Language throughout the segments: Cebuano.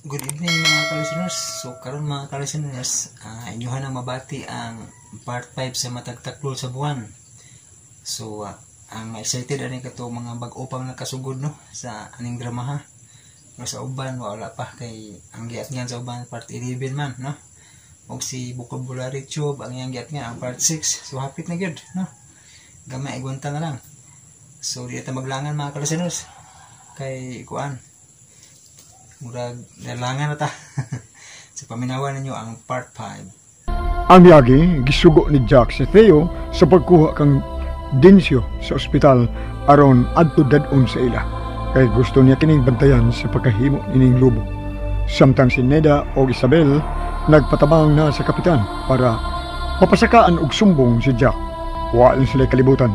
Good evening mga ka-listeners. So karon mga ka-listeners, inyuhan ang mabati ang part 5 sa Matagtaklol sa Buwan. So ang excited ani kato mga bag-o pang nakasugod no sa aning drama ha. Pero sa uban wala pa kay ang giatngan sa uban part 11 man no. Og si Vocabulary Tube ang iyang giatngan ang part 6. So hapit na gyud no. Gamay igwanta na lang. So di ta maglangan mga ka-listeners kay kuan. Murag nalangan na ta. Sa paminawan ninyo ang part 5. Ang miagi, gisugo ni Jack si Theo sa pagkuha kang Dencio sa ospital aron adto dad-on sa ila. Kay gusto niya kining bantayan sa pagkahimo nining lubo. Samtang si Neda o Isabel nagpatabang na sa kapitan para mapasakaan og sumbong si Jack. Wa lang sila kalibutan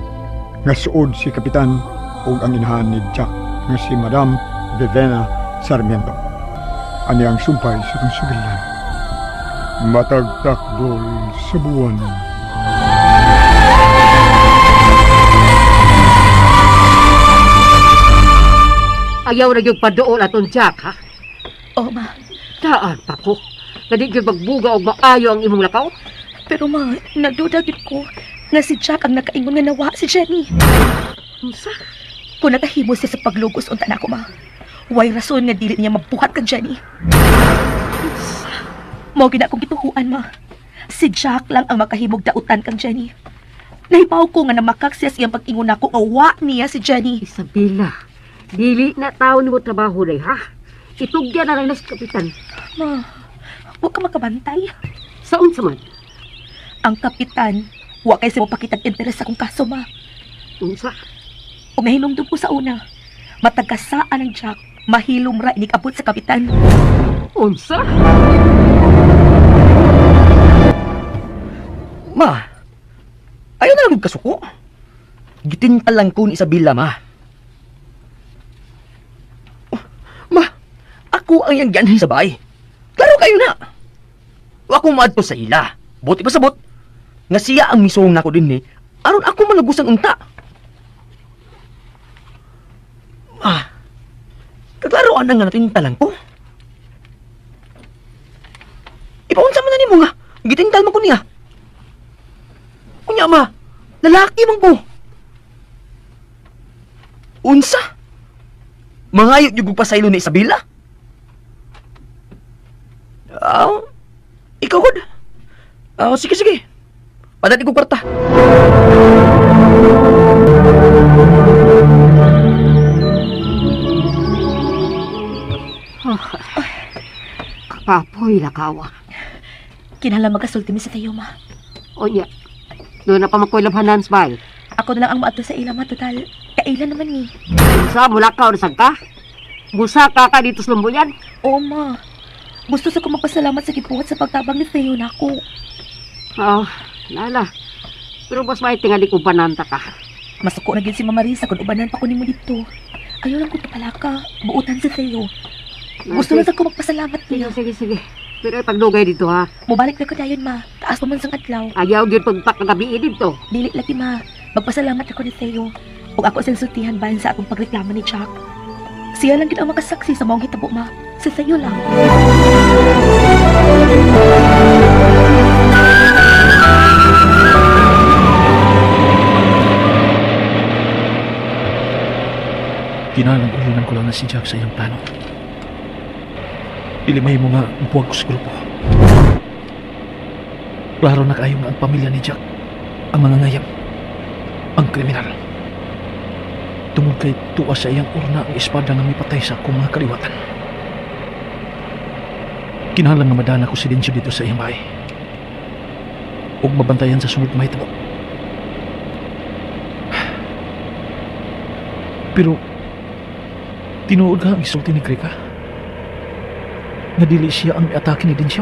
nga suod si kapitan og ang inahan ni Jack nga si Madam Vivena Sarmiento. Ani ang sumpay sa kong sugilan. Matagtakdol sa buwan. Ayaw na yung padool atong Jack, ha? Oh, ma. Daan pa ko. Na di yung magbuga o maayo ang imong lakaw. Pero ma, nagduda gyud ko nga si Jack ang nakaingon nga nawa si Jenny. Unsa? Kung nakahimo siya sa paglugos unta na ako, ma. Way rason nga dili niya mabuhat kang Jenny. Mao gid akong gituhuan, ma. Si Jack lang ang makahimog dautan kang Jenny. Nahibaw ko nga namakak siya sa iyang pag-ingon nako nga wa niya si Jenny. Isabela, dili na tao nimo trabaho day, ha? Itugyan na lang na si Kapitan. Ma, wa ka makabantay. Sa unsa man? Ang kapitan, wa kay siya mopakitag interes sa akong kaso, ma. Unsa? Ug nahinumdum ko sa una, matagasaan ang Jack, mahilom ra inikabot sa kapitan. Unsa? Ma, ayaw na lang kasuko. Gitintal lang ko ni Isabela, ma. Oh, ma, ako ang iyang gianhin sa bahay. Klaro kayo na. Wa ko maadto sa ila. Buti pa sabot. Nga siya ang misong nako din ni, aron ako managusan unta. Ma, kaklaroan na nga natintal lang ko. Ipaunsa man na nimo nga, gitintal man ko niya. Unya ma, lalaki man ko. Unsa? Mangayot yung pasaylo ni Isabela? Ikaw god. Sige sige. Padati ko kwarta. Kapoy lakawa. Kinahanglan magkasulti mi sa tayo, ma. Onya, doon na pa makuilabhanan, Smile. Ako na lang ang maadto sa ila, ma. Total, kailan naman ni. Sa mulakaw na ka? Busa ka ka dito sa lumbuyan? Oo, ma. Gusto sa ko magpasalamat sa gibuhat sa pagtabang ni Theo na ako. Oo, lala. Pero mas may tingali kong bananta ka. Masuko na gid si Mama Marisa kung ubanan pa ko nimo dito. Ayaw lang ko tapalaka. Buutan si Theo. Gusto lang sa ko magpasalamat niya. Sige, sige, sige. Pero ay pagdugay dito, ha? Mubalik na ko dayon, ma. Taas pa man sang adlaw. Ayaw gyud pagpakagabi dito. Dili lagi, ma. Magpasalamat ako ni Theo. Ug ako sinsultihan bahin sa akong pagreklamo ni Jack. Siya lang gid ang makasaksi sa maong hitabo, ma. Si Theo lang. Kinalang ulinan ko lang na si Jack sa iyang plano. Dili may mga buwag ko sa grupo. Klaro na kayo nga ang pamilya ni Jack, ang mga ngayam, ang kriminal. Tungod kay tuwa sa iyang urna ang espada nga mipatay sa akong mga kaliwatan. Kinahanglan nga madana ko si Dencio dito sa iyang bahay. Ug mabantayan sa sunod mahitabo. Pero tinuod ka ang isulti ni Greka? Nga dili siya ang miatake ni Dencio?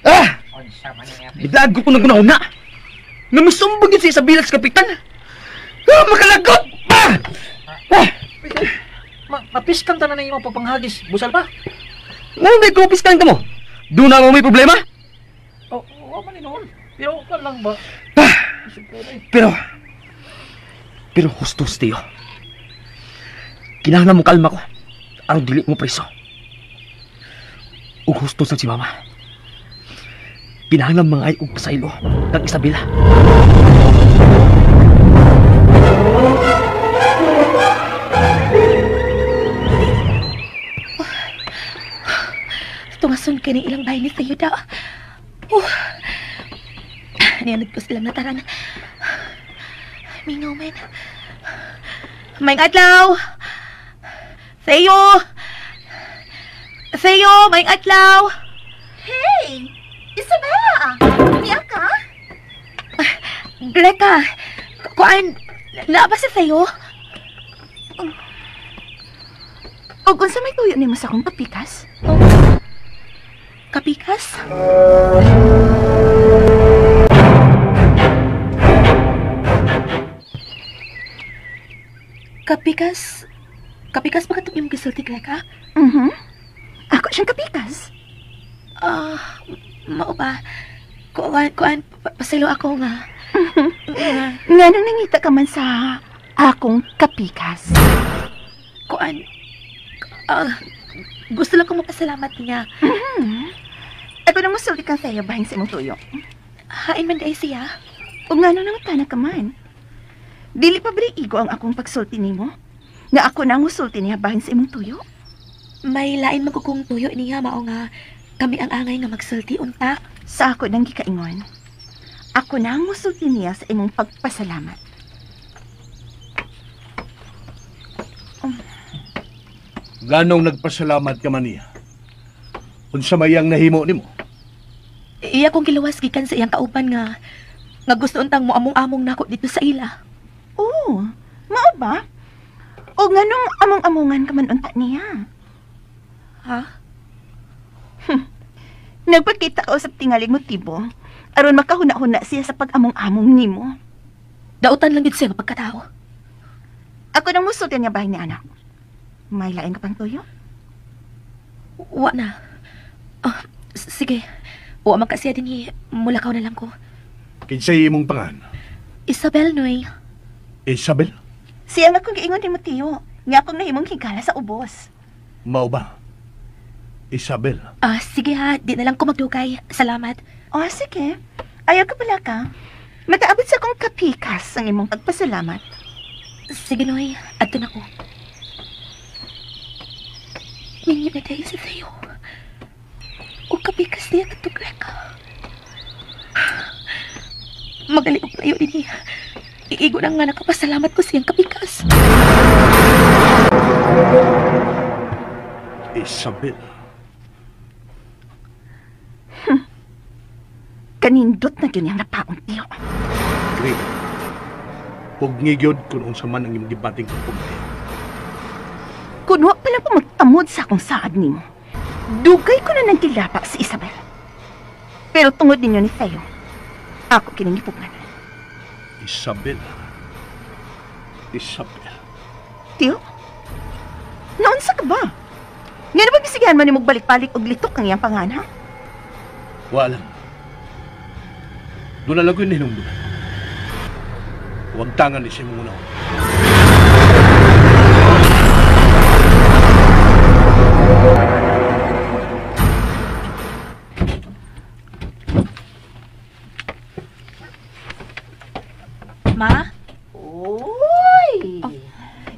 Ah! Biglaan ko nang una. Namisumbag yun si Isabela sa kapitan. Ah, makalagot! Ah! Ah! Mapiskan ta na na imong papanghagis, busal pa? Ngayon may kupiskan ka mo. Doon na mo may problema? Oh, wa man noon. Pero ka lang ba? Pero, pero hustos, Teo. Kinahanglan mo kalma ko. Aron dili mo preso. Ug hustos ang si Mama. Kinahanglan mga ay og pasaylo kang Isabela. Tungason kini ilang bahay ni Theo da. Oh. Nianad ko silang nataran. Mingaw men. May adlaw. Theo! Theo, may adlaw. Hey! Isabela! Niya ka? Greka, kuan, naa ba si Theo? Og unsa may tuyo nimo sa akong kapikas? Kapikas? Kapikas? Kapikas ba katong imong gisulti, Greka? Mhm. Ako siyang kapikas. Ah, mao ba? Kuan, pasaylo ako nga. Nga nang nangita ka man sa akong kapikas. Kuan, gusto lang ko magpasalamat niya. Ako nang musulti kang Theo bahin sa imong tuyo. Hain man dahil siya. O nga nang nangutana ka man. Dili pa bri igo ang akong pagsulti nimo? Nga ako nang musulti niya bahin sa imong tuyo? May lain magkukong tuyo niya, mao nga kami ang angay nga magsulti unta. Sa ako nang gikaingon. Ako na ang musulti niya sa imong pagpasalamat. Ganong nagpasalamat ka man niya? Unsa may ang nahimo nimo? Iya kong giluwas gikan sa iyang kauban nga gusto untang mo among-among nako dito sa ila. Oo, mao ba? O nganong among-amongan ka man unta niya? Ha? Nagpakita ka usab tingalig motibo aron makahuna-huna siya sa pag-among-among nimo. Dautan lang gid siya nga pagkatao. Ako nang musulti niya bahin ni anak. May lain ka pang tuyo? Wa na. Sige. Wa man ka siya dinhi, mulakaw na lang ko. Kinsay imong pangan? Isabel Noy. Isabel? Siya nga kong giingon nimo tiyo, nga akong nahimong higala sa ubos. Mao ba? Isabel. Sige ha, di na lang ko magdugay. Salamat. Oh, sige. Ayaw ka pala ka. Makaabot sa akong kapikas ang imong pagpasalamat. Sige, Noy. Adto na ko. Minyo na dahil sa sayo. O kapikas niya katugreka. Magaling og layo din niya. Iigo na nga nakapasalamat ko siyang kapikas. Isabel. Kanindot na gyud niyang napaon, tiyo. Greg, pugni gyud kung unsa man ang imong gibating kapugni. Kun wa pala pa magtamod sa akong saad nimo, dugay ko na nang gilapa si Isabel. Pero tungod ninyo ni Theo, ako kining gipugnan. Isabel. Isabel. Tiyo? Naunsa ka ba? Nga na ba gisigahan man nimo balik-balik og litok ang iyang pangan, ha? Wala lang. Doon na lang ko yung hinumduman. Huwag tangan ni siya mong una. Ma? Uy! Oh.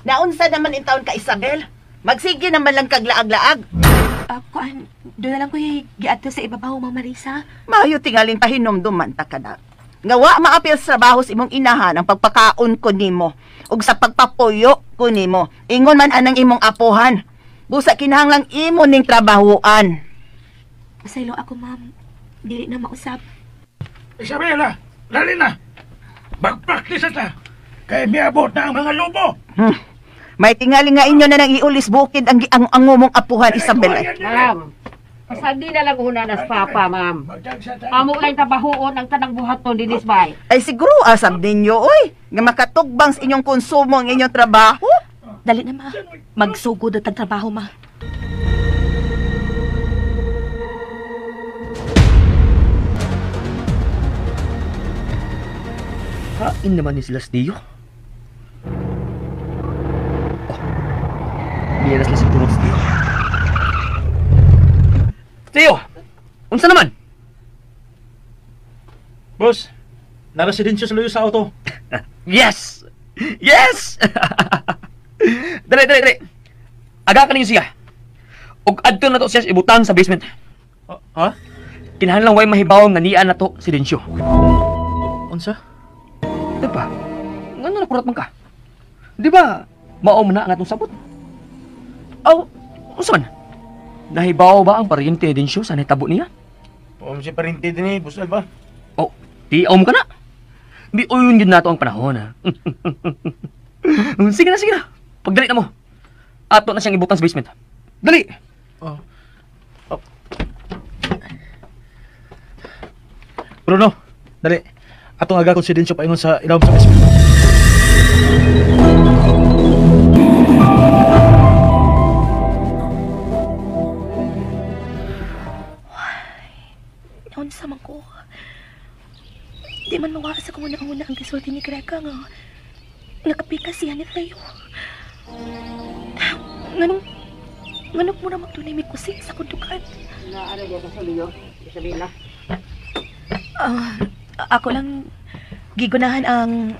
Naunsa naman in taon ka, Isabel? Magsige naman lang kaglaag-laag. Kuan, doon na lang ko giadto sa ibabaw, Ma'am Marisa. Mayo tingaling pahinumduman ta kada. Nga wa maapil sa trabaho sa imong inahan ang pagpakaon ko nimo ug sa pagpapuyo ko nimo. Ingon man anang imong apuhan. Busa kinahanglang imo ning trabahuan. Pasaylo ako, ma'am. Dili na mausap. Isabela, dali na. Magpractice ta. Kay miabot na ang mga lobo. May tingali nga inyo na nang iulis bukid ang ang mong apuhan, Isabel. Ma'am, pasandi na lang una nas papa, ma'am. Amo lang trabahoon ang tanang buhaton dinis bay. Ay siguro asab ninyo, oy. Nga makatugbang sa inyong konsumo ang inyong trabaho. Dali na, ma. Magsugod at ang trabaho, ma. Diin naman ni sila Tio. Oh. Niya na sila sa tunod si Tio. Tio! Unsa naman? Boss, narasidensyo sa luyo sa auto. Yes! Yes! Dali, dali, dali. Aga ka ninyo siya. Ug adto na to siya ibutang sa basement. Ha? Kinahanglan way mahibaw nga niya na to si Dencio. Unsa? Di ba? Ngano nakurat man ka? Di ba? Mao man na ang atong sabot. Aw, unsa man? Nahibaw ba ang paryente ni Dencio sa nahitabo niya? Oo, si paryente din eh, Boss Alba. Oh, di aw mo ka na. Di uyon yun nato ang panahon, ha? Sige na, sige na. Pagdali na mo. Ato na siyang ibutang sa basement. Dali! Oh. Oh. Bruno, dali. Atong aga kong si Dencio paingon sa ilawom sa basement. Naunsa man ko. Di man mawa sa kung una-una ang gisulti ni Grega nga nakapika siya ni Theo. Nganong muna magtunay may kusi sa kundukan? Na ano dito sa liyo, Isabela? Ako lang gigunahan ang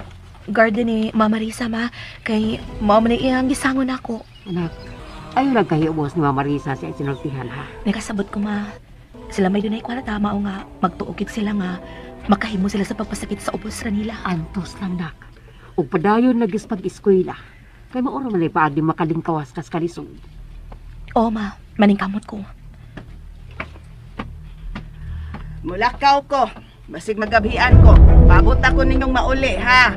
garden ni Mama Risa, ma. Kay mama na iyang gisangon ako. Anak, ayaw lang kahiubos ni Mama Risa sa sinultihan, ha? Nakasabot ko, ma. Sila may dunay kwarta, mao nga magtuokit sila nga makahimo sila sa pagpasakit sa ubos ra nila. Antos lang, nak. Ug padayon nagis pag-eskwela. Kay mauro man ay paagi makalingkawas kas kalisod. Oo, ma. Maningkamot ko. Mulakaw ko. Basig magabhian ko. Paabot ako ninyong mauli, ha?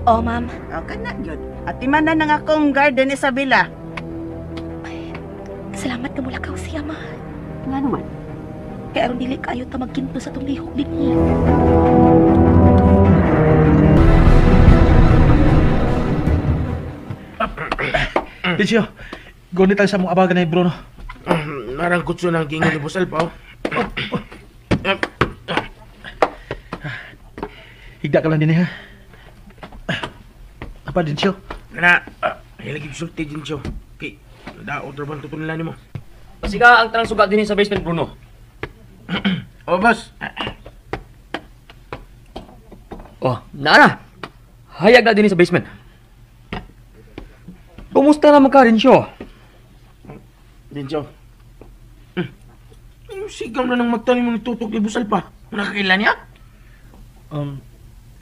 Oo, ma'am. O, kana yun. At timanan ng akong garden, Isabela. Ay, salamat na mulakaw siya, ma. Nga naman. Kaya aron dili kayo ta magkinto sa tong lihok din niya. Dencio, gunit tayo sa mong abagan ni Bruno. Narang kutso ng gingon ni Boss Alba, oh. Higda ka lang din, ha? Apa, Dencio? Kana, hilig yung sulti, Dencio. Kay, daot ra bang tutunlan nimo? Pasika ang tanang sugat din sa basement, Bruno. Oh, boss. Oh, naana. Hayag na din sa basement. Kumusta naman ka, Dencio? Dencio. Yung sigaw na nang magtanim mo nitutok ni Boss Alba. Nakakila niya?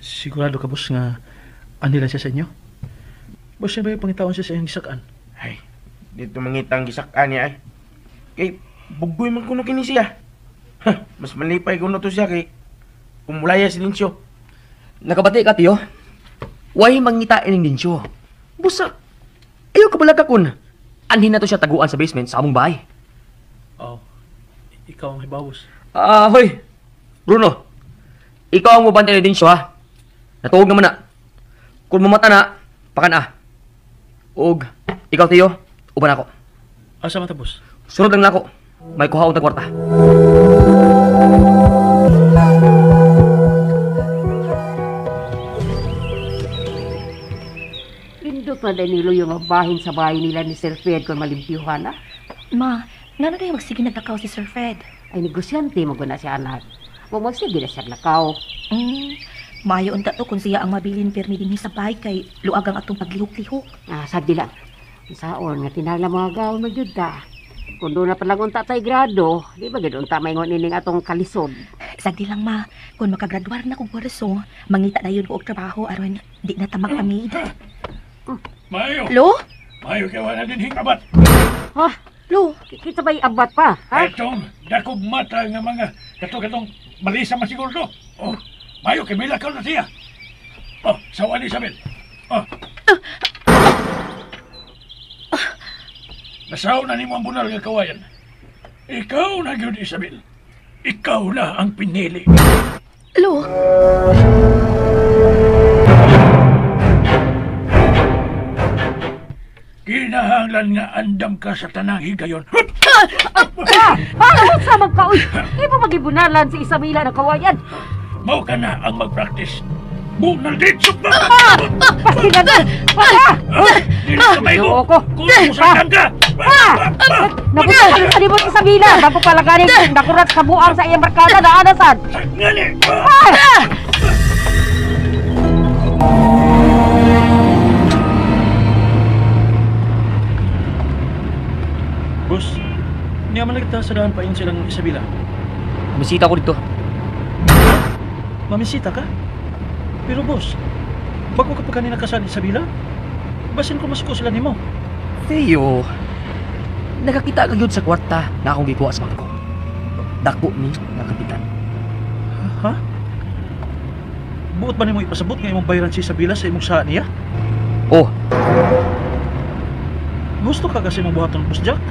Sigurado ka, boss, nga anila siya sa inyo? Boss, siya ba yung pangitaon siya sa iyong gisakaan? Ay, dito mangita ang gisakaan niya, ay. Kay, buggoy man kuno kini siya. Ha, mas malipay kuno to siya kay kumulaya si Dencio. Nakabati ka, Tiyo? Way mangita ining Dencio. Busa, ayaw ka balaga kun anhin na to siya taguan sa basement sa among bahay. Oh, ikaw ang hibawos. Ah, hoy. Bruno, ikaw ang mubantay ni Dencio, ha? Natuog naman na. Kung mamata na, pakan ah. Og, ikaw, Tiyo, uban ako. Asa man ta, boss? Sunod lang nako. May kuhaon ta kwarta. Pindot na din nilo yung bahin sa bahay nila ni Sir Fred kung malimpyuhan, ha? Ma, nga na tayo magsige naglakaw si Sir Fred? Ay, negosyante mo na siya, anak. Huwag magsige na siya naglakaw. Maayo unta to kung siya ang mabilin pirmi dinhi sa bahay kay luag ang atong paglihok-lihok. Ah, sadi lang. Saon nga tinala mga gawon magyud ta. Kung doon na palang unta tay grado, di ba gid unta maingon ining atong kalisod? Sagdi lang, ma. Kung makagraduar na kog kurso, mangita dayon ko og trabaho aron di na ta magpamid. Maayo. Lo? Maayo kay wala din hingabat. Ha? Lo? Kita ba'y abat pa, ha? Itong dakog mata nga mga katong malisa man siguro to. Oh, maayo kay milakaw na siya. Oh, sawa ni Isabel. Oh. Nasaw na nimo ang bunal nga kawayan. Ikaw na gyud, Isabel. Ikaw na ang pinili. Lo? Kinahanglan nga andam ka sa tanang higayon. Ah, sa magkaoy! Di ba magibunalan si Isabela ng kawayan? Mao ka na ang mag-practice. Bunal dito pa! Pasila na! Pa! Dili ka maigo! Kung musaktan ka! Napunta ka sa libot sa Isabela! Bago pala galing nakurat sa buang sa iyang barkada na anasan! Ngani! Boss, niya man kita sa daan pain silang Isabela. Bisita ko dito. Mamisita ka? Pero boss, bago ka pa kanina kasal Isabela, basin ko masuko sila nimo. Theo, nakakita ka yun sa kwarta na akong gikuha sa bangko. Dako ni nga kapitan. Ha? Buot ba nimo ipasabot nga imong bayaran si Isabela sa imong saa niya? Oh. Gusto ka kasi mong buhaton, Boss Jack?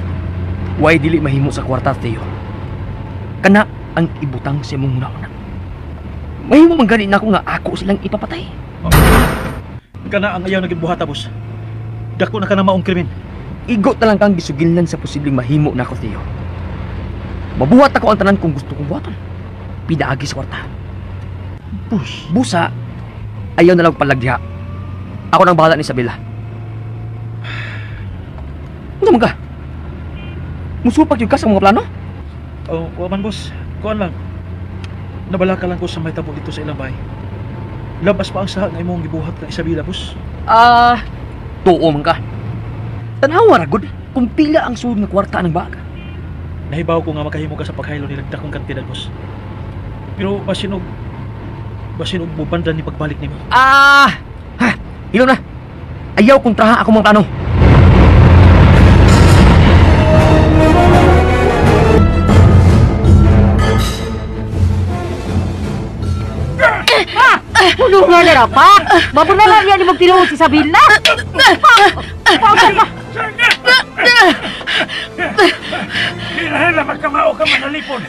Why dili mahimo sa kwarta, Theo? Kana ang ibutang sa imong una-una. Mahimo man gani nako nga ako silang ipapatay. Oh. Kana ang ayaw naging buhata, boss. Dako na ka na maong krimen. Igo ta lang kang gisugilnan sa posibleng mahimo nako, Theo. Mabuhat ako ang tanan kung gusto kong buhaton. Pidaagi sa kwarta. Boss. Busa, ayaw na lang palagdiha. Ako nang bahala ni Isabela. Ano man ka? Musupak yung ka sa mga plano? Oh, wa man, boss. Kuan lang. Nabala ka lang ko sa may tabo dito sa ilang bahay. Labas pa ang saha nga imong gibuhat kang Isabela, boss. Ah, tuo man ka. Tanawa ra gud kung pila ang sulod nga kwarta ng baga. Nahibaw ko nga makahimo ka sa paghaylo nilang dakong kantidad, boss. Pero basin og mubanda ni pagbalik nimo. Ah! Ha, hilo na. Ayaw kontraha ako mga plano. Puno nga na pa! Mabunalan niya ni magtinuod si Isabela! Pa! Hila-hila magkamao ka manalipon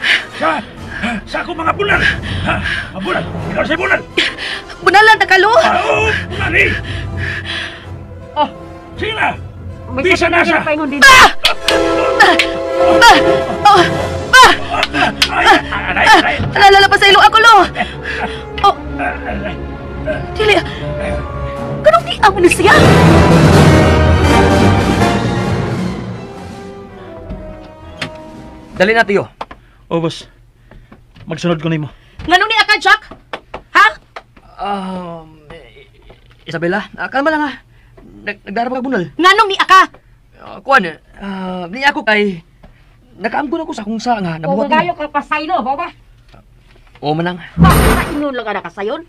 sa akong mga bunal! Bunal! Ikaw sa bunal! Bunalan, Takalo! Oo! Bunal eh! Oh! Sige na! Bisa na siya! Alala pa sa ilo ako, lo! Oh! Dili! Kanong di amo ni siya? Dali na, Tiyo. Oh, boss. Magsunod ko nimo. Nganong ni aka, Jack? Ha? Isabela, kalma lang ha. Nagdarap ka bunal. Nganong ni aka? Kuan, ni ako kay nakaamgon ako sa kung sa nga nabuhat. O magayo ka pasaylo, ba? O manang. Pasaylo lang ka nakasayon?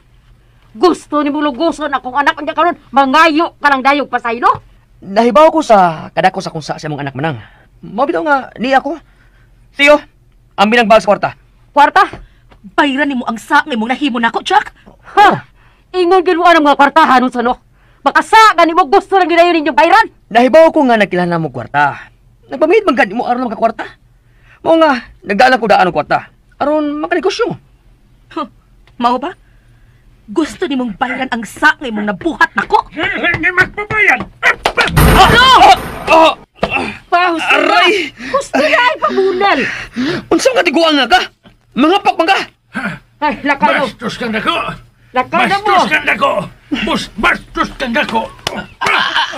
Gusto ni muluguson akong anak unya karon, mangayo ka lang dayog pasaylo? Nahibaw ko sa kadako sa kung sa sa imong anak manang. Mao bitaw nga ni ako. Tiyo, ang binangbag sa kwarta. Kwarta? Bayran nimo ang sa nga imong nahimo nako, Jack. Ha! Ingon ginuan ang mga kwartahan unsa no? Baka sa gani mo gusto lang ginayon ninyong bayran. Nahibaw ko nga nagkilala mo kwarta. Nagpamihit man gani mo aron makakwarta. Mao nga nagdaan ko daan og kwarta aron makanegosyo mo. Huh, mao ba? Gusto nimong bayran ang sa nga imong nabuhat nako? Hindi magbabayad. Ano? Pa, husto na. Husto na ay pabunal. Unsa nga tiguang nga ka? Mangapak man ka. Ay, lakaw na. Bastos kang dako. Lakaw na mo. Bastos kang dako. Bastos kang dako.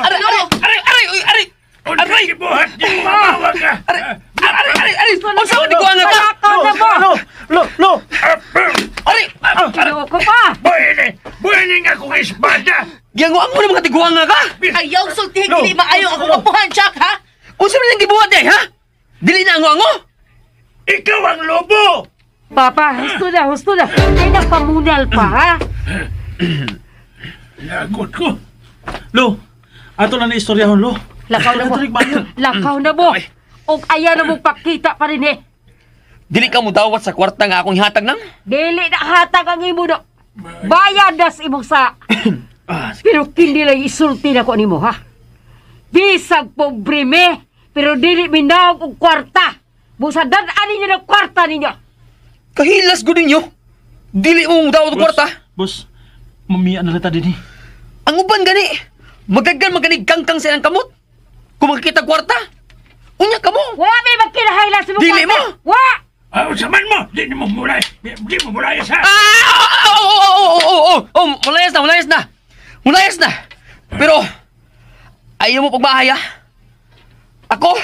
Aray, aray, aray, aray, aray. Aray, buhat di mo mawag ka. Aray, aray, aray, aray. Unsa nga tiguang nga ka? Lakaw na mo. Lo, lo, lo. Aray, Ginoo ko pa. Buhini, buhini nga akong espada. Gianguang mo na mga tiguang nga ka. Ayaw sultihin dili maayo akong apuhan, Jack, ha? Unsa man ang gibuhat day, ha? Dili na ango-ango? Ikaw ang lobo! Papa, husto na, husto na. Ay, nagpamunal pa, ha? Lagot ko. Lo, ato na na istoryahon, lo. Lakaw na mo. Lakaw na mo. O ayaw na mo pakita pa rin, eh. Dili ka mo dawat sa kwarta nga akong ihatag nang? Dili na hatag ang imo no. Bayad nas imong sa. Pero kindi lang isulti na ko nimo, ha? Bisag pobre me, pero dili minawag og kwarta. Busa dad-an ninyo ng kwarta ninyo. Kahilas gud ninyo. Dili mo dawat og kwarta. Boss, mamiya na lata din eh. Ang uban gani, magaggan maganig kangkang sa ilang kamot. Kung makikita kwarta, unya ka mo. Wa may magkinahanglan sa imong Dili kwarta. mo. Wa! Usaman mo! Di mo mulay! Di mo mulay sa! Ah! Oh, mulayas na. Mulayas na. Pero ayaw mo pagmahay, ha? Ako,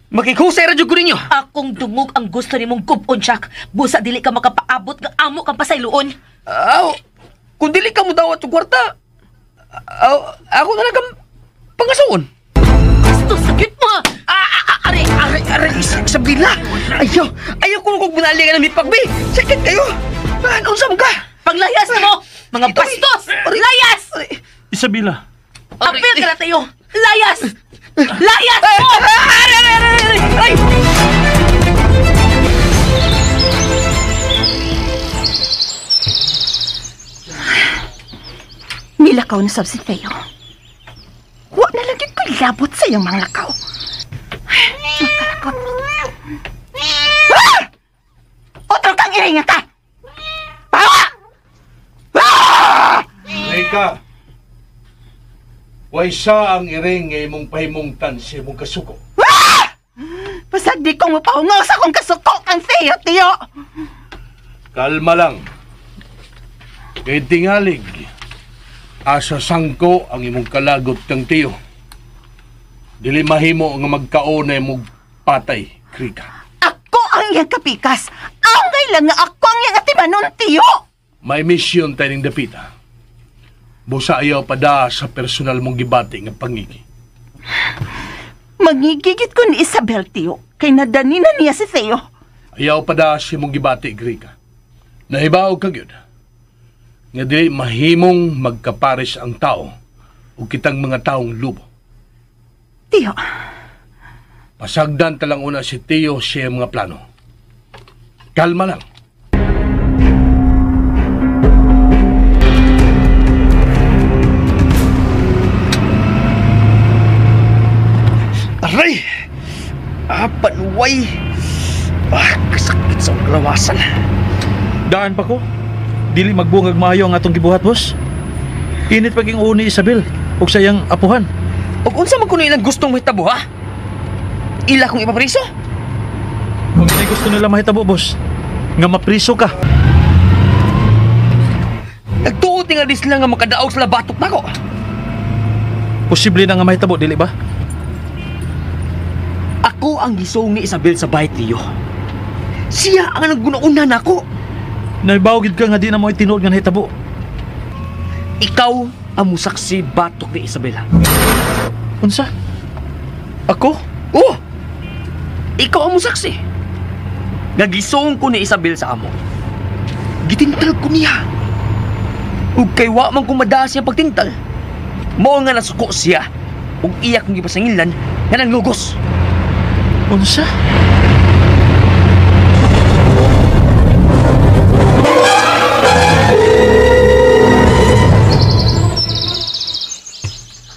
makikusay ra jud ko ninyo. Akong dungog ang gusto nimong gub-on, Jack. Busa dili ka makapaabot nga amo kang pasayloon. Aw, kung dili ka mo dawat og kwarta, ako na lang kang pangasuon. Gusto sakit mo! Aray, Isabela! Ayaw ko kung bunali ka ng mipagbi! Sakit kayo! Unsa mo ka? Panglayas mo! Mga bastos! Layas! Isabela! Apil ka na tayo! Layas! Layas mo! Aray! Aray! Nilakaw na sab si Theo. Wa na lang yun ko'y labot sa iyang mga lakaw. Magkalakot. Ah! Otro kang iringa ka! Pawa! Ah! Rika, waysa ang iring nga imong pahimungtan sa imong kasuko. Ah! Pasag di kong mapahungaw sa akong kasuko kang Theo, Tiyo! Kalma lang. Kay tingalig, asa sangko ang imong kalagot kang tiyo. Dili mahimo nga magkaon na imong patay, Krika. Ako ang iyang kapikas. Angay lang nga ako ang iyang atimanon, tiyo! May misyon tayo ning dapita. Busa ayaw pa da sa personal mong gibati nga pangigi. Mangigigit ko ni Isabel, tiyo. Kay nadani na niya si Theo. Ayaw pa da sa imong gibati, Krika. Nahibaw ka gyud nga dili mahimong magkapares ang tao o kitang mga taong lubo. Tiyo. Pasagdan talang una si Tiyo siya mga plano. Kalma lang. Aray! Panuway! Kasakit sa kalawasan. Daan pa ko. Dili magbungag maayo ang atong gibuhat, boss. Init paging uni Isabel ug sa iyang apuhan. Ug unsa man kuno ilang gustong mahitabo, ha? Ila kong ipapriso? Kung hindi gusto nila mahitabo, boss, nga mapriso ka. Nagtuot nga di sila nga makadaog sa batok nako. Posible na nga mahitabo, dili ba? Ako ang gisong ni Isabel sa bahay, Tiyo. Siya ang naggunauna nako. Naibawgid ka nga di na mo itinuod nga nahitabo. Ikaw ang musaksi batok ni Isabela. Unsa? Ako? Oo! Ikaw ang musaksi. Nagisong ko ni Isabel sa amo. Gitintal ko niya. Ug kay wa man kumadaa siya pagtintal. Mao nga nasuko siya. Ug iya kong gipasangilan nga nanglugos. Unsa?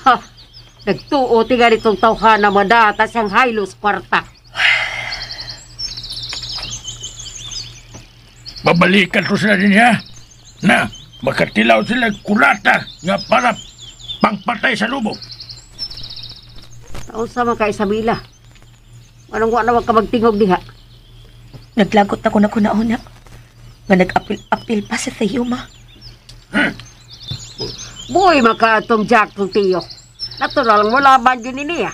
Ha! Nagtuo tinga nitong tawhana madata siyang haylos kwarta. Babalikan ko sila din niya. Na, makatilaw sila kulata nga para pangpatay sa lubo. Taon sa mga ka, Isabela. Anong wa na wag ka magtingog diha? Naglagot na ko na kunauna. Nga nag-apil-apil pa si Theo, ma. Buhay makaatong Jack kong tiyo. Natural, wala ba yun niya?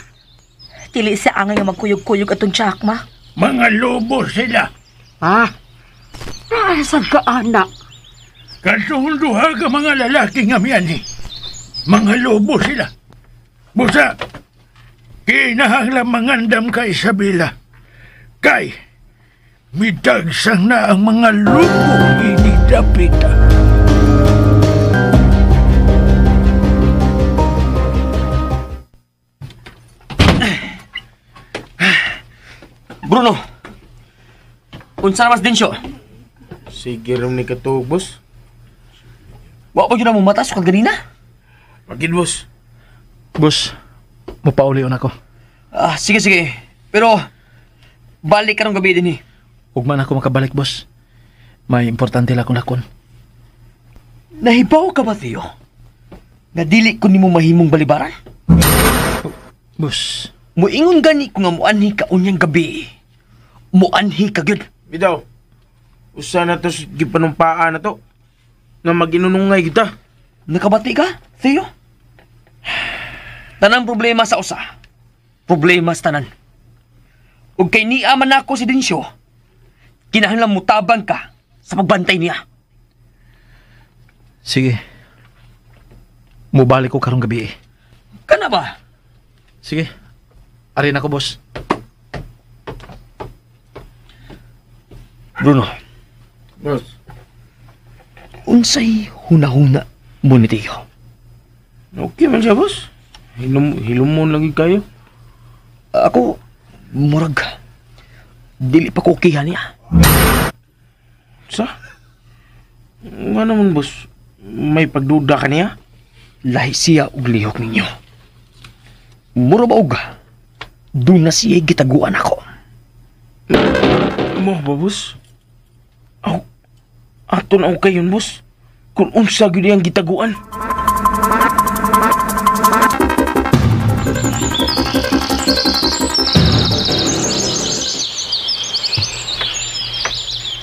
Dili sa angay nga magkuyog-kuyog atong Jack, ma. Mga lobo sila. Ha? Nasaan ka, anak? Katong duha ka mga lalaki nga miyan eh. Mga lobo sila. Busa, kinahanglan mangandam ka, Isabela. Kay, midagsang na ang mga lobo inidapita. Bruno, unsa naman din siyo? Sige rin ni katuog, boss. Wa pa yun na mo mata sukad ganina? Pagid, boss. Boss, mupauli ako. Sige. Pero, balik karong gabi din eh. Ug man ako makabalik, boss. May importante lang akong lakon. Nahibaw ka ba, Theo? Nga dili ko nimo mahimong balibaran? Boss. Muingon gani ko nga muanhi ka unyang gabi. Muanhi ka gyud. Bidaw, usa na to gipanumpaan na to. Nga maginunungay kita. Nakabati ka, Theo? Tanang problema sa usa. Problema sa tanan. Ug kay niya man ako si Dencio, kinahanglan mutabang ka sa pagbantay niya. Sige. Mubalik ko karong gabi eh. Kana ba? Sige. Ari na ko, boss. Bruno. Boss. Unsay hunahuna mo ni Theo? Okay man siya, boss. Hilumon lagi kayo. Ako, murag, dili pa ko okihan niya. Sa? Nga naman, boss. May pagduda ka niya? Lahi siya og lihok ninyo. Mura ba og doon na siya gitaguan ako. Mo ba, boss? Aw, aton ang kayon, boss. Kung unsa gyud iyang gitaguan.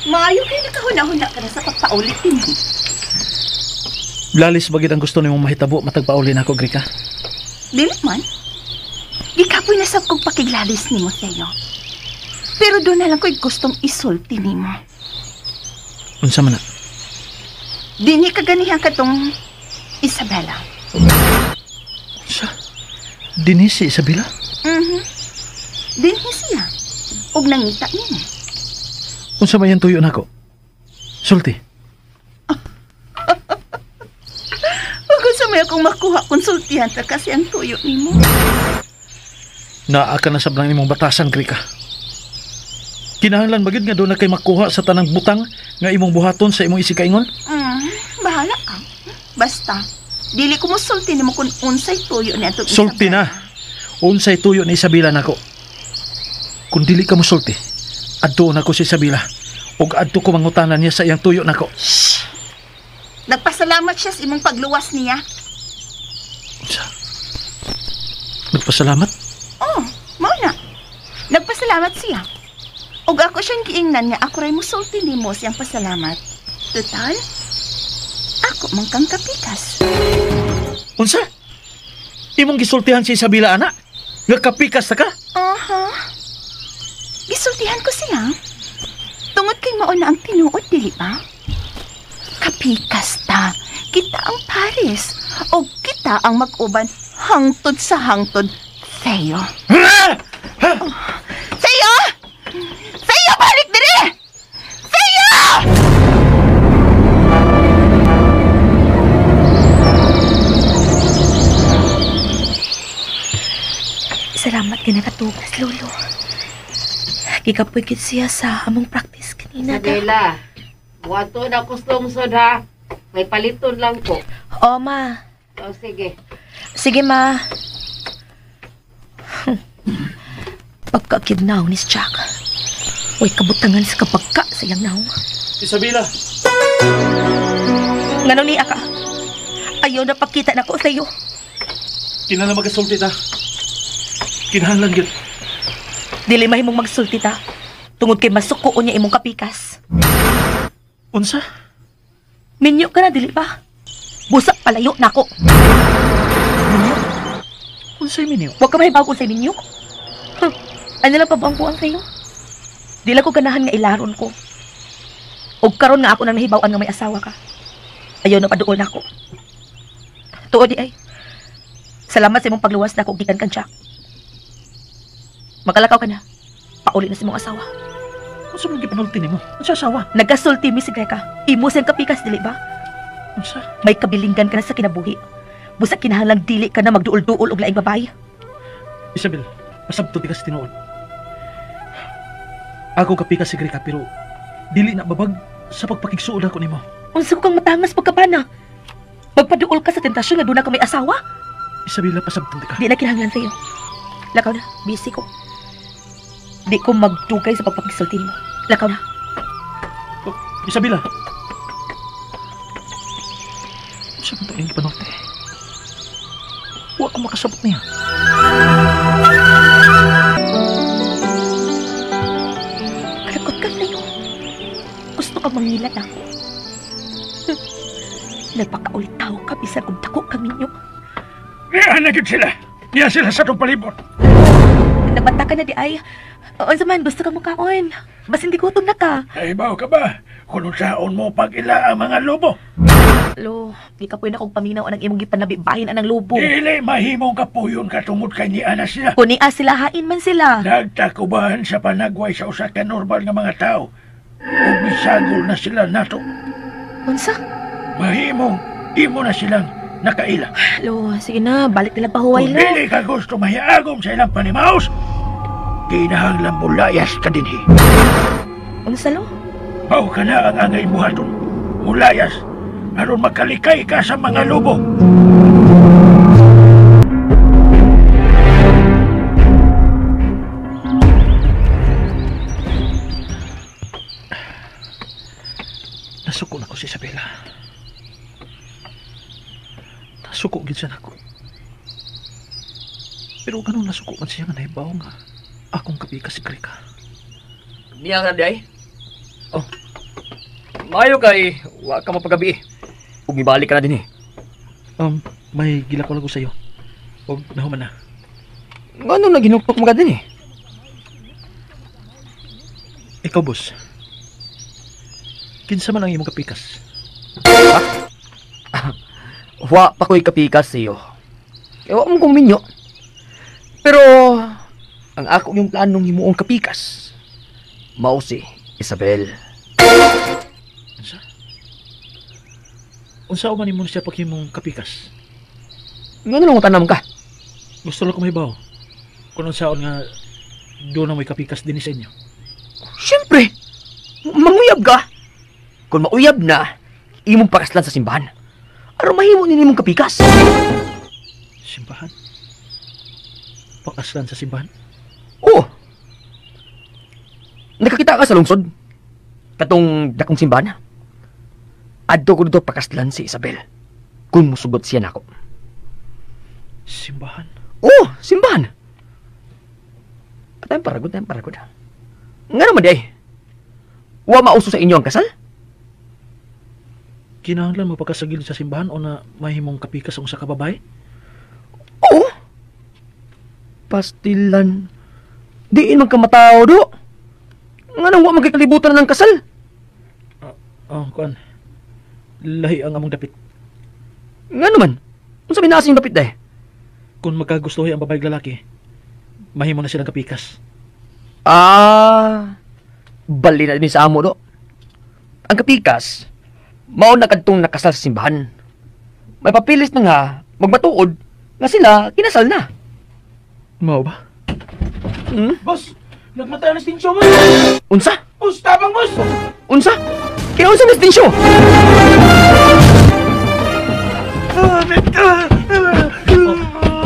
Maayo kayo nakahuna-huna ka na sa pagpaulit din. Lalis bagit ang gusto nimong mahitabo matagpauli na ako, Grika. Dili man. Gikapoy na sab kong pakiglalis nimo, Theo. Pero doon na lang ko'y gustong isulti nimo. Unsa man na? Dini ka ganihan katong Isabela. Unsa? Dinhi si Isabela? Mhm. Dinhi siya. Ug nangita nimo. Unsa man yan tuyo nako? Sulti. Ug unsa may akong makuha konsultihan ta kasi ang tuyo nimo. Naa ka na sablang nimong batasan, Grika. Kinahanglan bagid nga doon na kay makuha sa tanang butang nga imong buhaton sa imong isikaingon? Bahala ka. Basta, dili ko mosulti nimo kung unsay tuyo ni atong Sulti na. Unsay tuyo ni Isabela nako. Kung dili ka mosulti, adto na ko si Isabela ug adto ko mangutana niya sa iyang tuyo nako. Shh. Nagpasalamat siya sa imong pagluwas niya. Unsa? Nagpasalamat? Oh, mao na. Nagpasalamat siya. Ug ako siyang giingnan nga ako ray mosulti nimo siyang pasalamat. Total, ako man kang kapikas. Unsa? Imong gisultihan si Isabela ana? Nga kapikas ta ka? Aha. Gisultihan ko siya. Tungod kay mao na ang tinuod, dili ba? Kapikas ta. Kita ang Paris. O kita ang mag-uban hangtod sa hangtod, Theo. Oh. Theo! Theo, balik diri! Theo! Salamat ka nakatugas, Lolo. Gikapoy gid siya sa among practice kanina. Isabela, buwato na ko lungsod ha. May paliton lang ko. Oo, ma. O, sige. Sige, ma. Pagkakidnaw ni Jack. Uy, kabutangan sa kapagka sa iyang naong. Isabela! Ngano niya ka? Ayaw na pagkita na ko sa'yo. Kinahanglan magasulti ta. Kinahanglan gyud. Dili mahimong magsulti ta. Tungod kay masukoon niya imong kapikas. Unsa? Minyo ka na, dili ba? Busa palayo nako. Minyo? Unsay minyo? Huwag ka mahibaw kung sa minyo. Huh. Ano lang pabuang-buang sa'yo? Di lang ko ganahan nga ilaron ko. Og karon nga ako nang nahibaw-an nga may asawa ka. Ayaw na paduol nako. Tuod di ay. Salamat sa imong pagluwas nako gikan kan Jack. Makalakaw ka na. Pauli na sa imong asawa. Unsa man gipanulti nimo? Unsa asawa? Nagasulti mi si Greka. Imo siyang kapikas dili ba? Unsa? May kabilinggan ka na sa kinabuhi. Busa kinahanglang dili ka na magduol-duol og laing babae. Isabel, pasabto di ka sa tinuod. Ako kapikas si Greka pero dili na babag sa pagpakigsuod ako nimo. Unsa ko kang matangas pagkabana? Magpaduol ka sa tentasyon nga doon na ka may asawa? Isabela, pasabto di ka. Di na kinahanglan sa'yo. Lakaw na, busy ko. Di ko magdugay sa pagpakisulti nimo. Lakaw na. Oh, Isabela! Unsa man to iyang gipanulti? Wa ko makasabot niya. Kalakot ka sa'yo. Gusto ka mangilat ako. Nagpakaulitaw ka bisan og dako kang minyo. Niya na gid sila. Niya sila sa itong palibot. Nagbata ka na di ay. Unsa man gusto ka mo kaon? Basin di gutom na ka. Nahibaw ka ba kung unsaon mo pag-ila ang mga lobo? Lo, di ka pwede akong paminaw anang imong gipanabibahin anang lobo. Dili mahimong kapuyon katungod kay niya na sila. Kung niya sila, hain man sila. Nagtakubahan sa panagway sa usa ka normal nga mga tao. Ug misagol na sila nato. Unsa? Mahimong imo na silang nakaila. Lo, sige na, balik nila pahuway Kung lo. dili ka gusto mahiagom sa ilang panimaos, kinahanglan mulayas ka dinhi. Unsa lo? Mao ka na ang angay buhaton. Mulayas, aron makalikay ka sa mga lobo. Nasuko na ko si Isabela. Nasuko gid siya nako. Pero ganun nasuko man siya nga nahibaw nga akong kapikas si Greka. Niya ka na di ay? Oh. Maayo kay wa ka mapagabi. Ug mibalik ka na din eh. May gila ko lang ko sa'yo. Og nahuman na. Ngano na ginuktok mo ka din eh? Ikaw, boss. Kinsa man ang imong kapikas? Ha? Wa pa ko'y kapikas sa'yo. Kaya wa mo kong minyo. Pero, ang ako yung planong himuong kapikas, mao si Isabel. Unsa? Unsa man nimo siya paghimong kapikas? Ngano lang tanam ka? Gusto lang ko mahibaw. Kung unsaon nga doon na may kapikas din sa inyo. Siyempre! Manguyab ka! Kung mauyab na, imong pakaslan sa simbahan. Aron mahimo ni nimong kapikas. Simbahan? Pakaslan sa simbahan? Oo. Nakakita ka sa lungsod? Katong dakong simbahan? Adto ko dito pakaslan si Isabel. Kung musugot siya nako. Simbahan? Oo, simbahan. Tayong paragod, tayong paragod. Nga naman di ay. Wa mauso sa inyo ang kasal? Kinahanglan mo pagkasagil sa simbahan o na mahimong kapikas ang usa ka babae? Oo. Pastilan. Diin man ka matao do. Nga nang wa man kay kalibutan ng kasal? Kuan. Lahi ang among dapit. Nga naman. Unsa may naasing dapit day? Kung magkagustuhi ang babae lalaki, mahimo na silang kapikas. Ah, bali na din sa amo do. Ang kapikas, mao na kadtong nakasal sa simbahan. May papilis na nga magmatuod nga sila kinasal na. Mao ba? Hmm? Boss, nagmatay na si Tinsyo mo. Unsa? Boss, tabang boss. Unsa? Kinaunsa na si Tinsyo?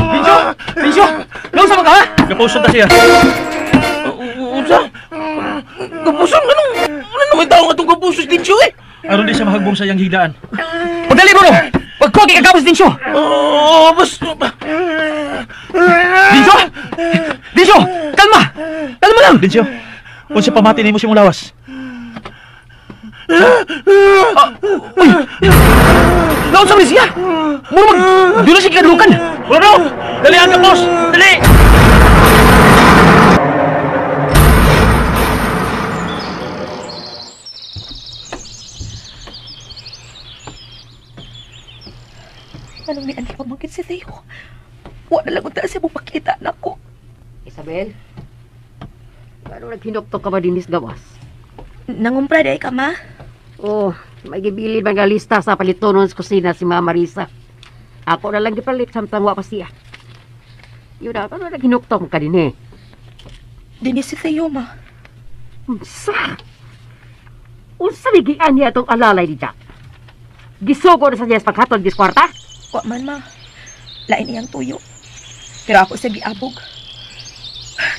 Tinsyo! Tinsyo! Naunsa man ka ha? Kapuson ta siya. Unsa? Kapuson? Anong? Ano naman tao nga itong kapuson si Tinsyo eh? Aron di siya mahagbong sa iyang higdaan. Pagdali mo no! Pagkuha kay kagapos Tinsyo! Oo, boss. Tinsyo! Tinsyo! Kalma! Kalma lang! Tinsyo, unsa pamati nimo sa imong lawas? Uy! Naunsa man siya? Mura mag... Doon na siya kikadukan! Bruno! Dali ang kapos! Dali! Anong ni Andy pamangkin si Theo? Wa na lang unta siya mapakita nako. Isabel? Ano naghinuktok ka ba dinis gawas? Nangumpra day ka, ma? Oh, may gibilin mga lista sa palitonon sa kusina si Mama Marisa. Ako na lang gipalit samtang wa pa siya. Yun na, ano naghinuktok ka din eh? Dinis si Theo, ma. Unsa? Unsa migian niya itong alalay ni Jack? Gisugo na sa niya sa paghatod gis kwarta? Wa man, ma. Lain iyang tuyo. Pero ako sa giabog.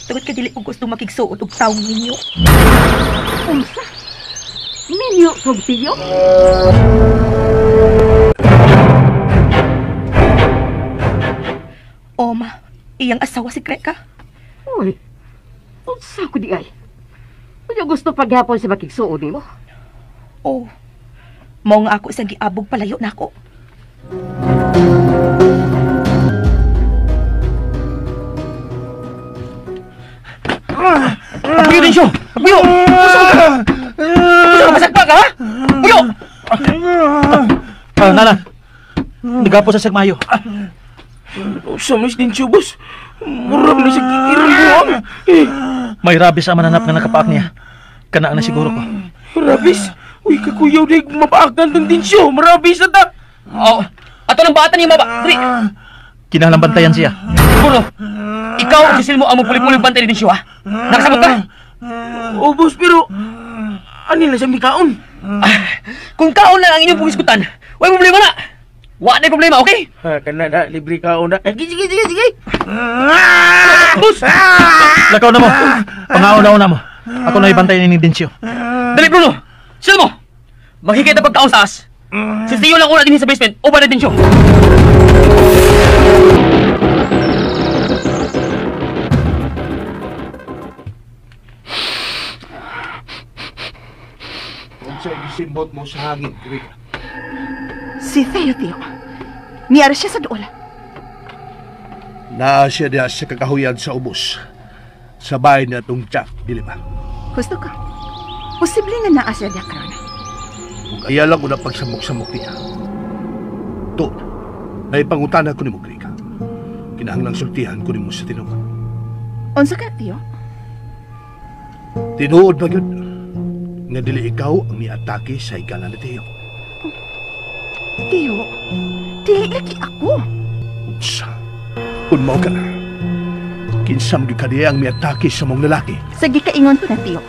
Tungod ka dili ko gusto makigsuot og taong ninyo. Unsa? Minyo kog tiyo? O, ma. Iyang asawa si Greka. Uy, unsa ko di ay? Unya gusto paghapon si makigsuod nimo? Oh. Mao nga ako isang giabog palayo nako. Abuyo din siya! Abuyo! Usa ka! Usa ka masagpa ka, ha? Abuyo! Nana! Nagapo sa sagmayo. Usa mas din siya, boss. Murag na siya irang buwang. May rabis ang mananap nga nakapaak niya. Kanaan na siguro ko. Rabis? Uy, kakuyaw na mapaakan ng din siya. Marabis na ta. Oo. Ato ng bata niya, maba. Dali. Kinahanglan bantayan siya. Bruno, ikaw ang sisil mo ang mapuli-puli bantay ni Dinsyo, ha? Nakasabot ka? Oo, boss, pero ano na siya may kaon? Kung kaon lang ang inyong pugiskutan, way problema na. Wa na problema, okay? Ha, kana na, libre kaon na. Sige, sige, sige. Boss! Lakaw na mo. Pangaon-naon na mo. Ako na ibantay ni Dinsyo. Dali, Bruno! Sil mo! Makikita pagkaon sa as. Si Theo lang una din sa basement, uban na Dinsyo. Unsa gisimbot mo sa hangin, Grega? Si Theo, Theo. Niyara siya sa dool. Naa siya diha sa kakahuyan sa ubos. Sa bahay na itong Jack, dili ba? Gusto ka. Posible nga naa siya diha karon. Kung ayaw lang ko na pagsamok-samok niya. Tuod, naipangutana ko ni mo, Grega. Kinahanglang sultihan ko ni mo sa tinuod. Unsa ka, Theo? Tinuod ba yun? Nga dili ikaw ang niatake sa higala ni Theo. Oh, Theo, dili lagi ako. Unsa? Kung mao ka na, kinsam gyud ka diya ang miatake sa mong lalaki. Sa gikaingon ko na, Theo,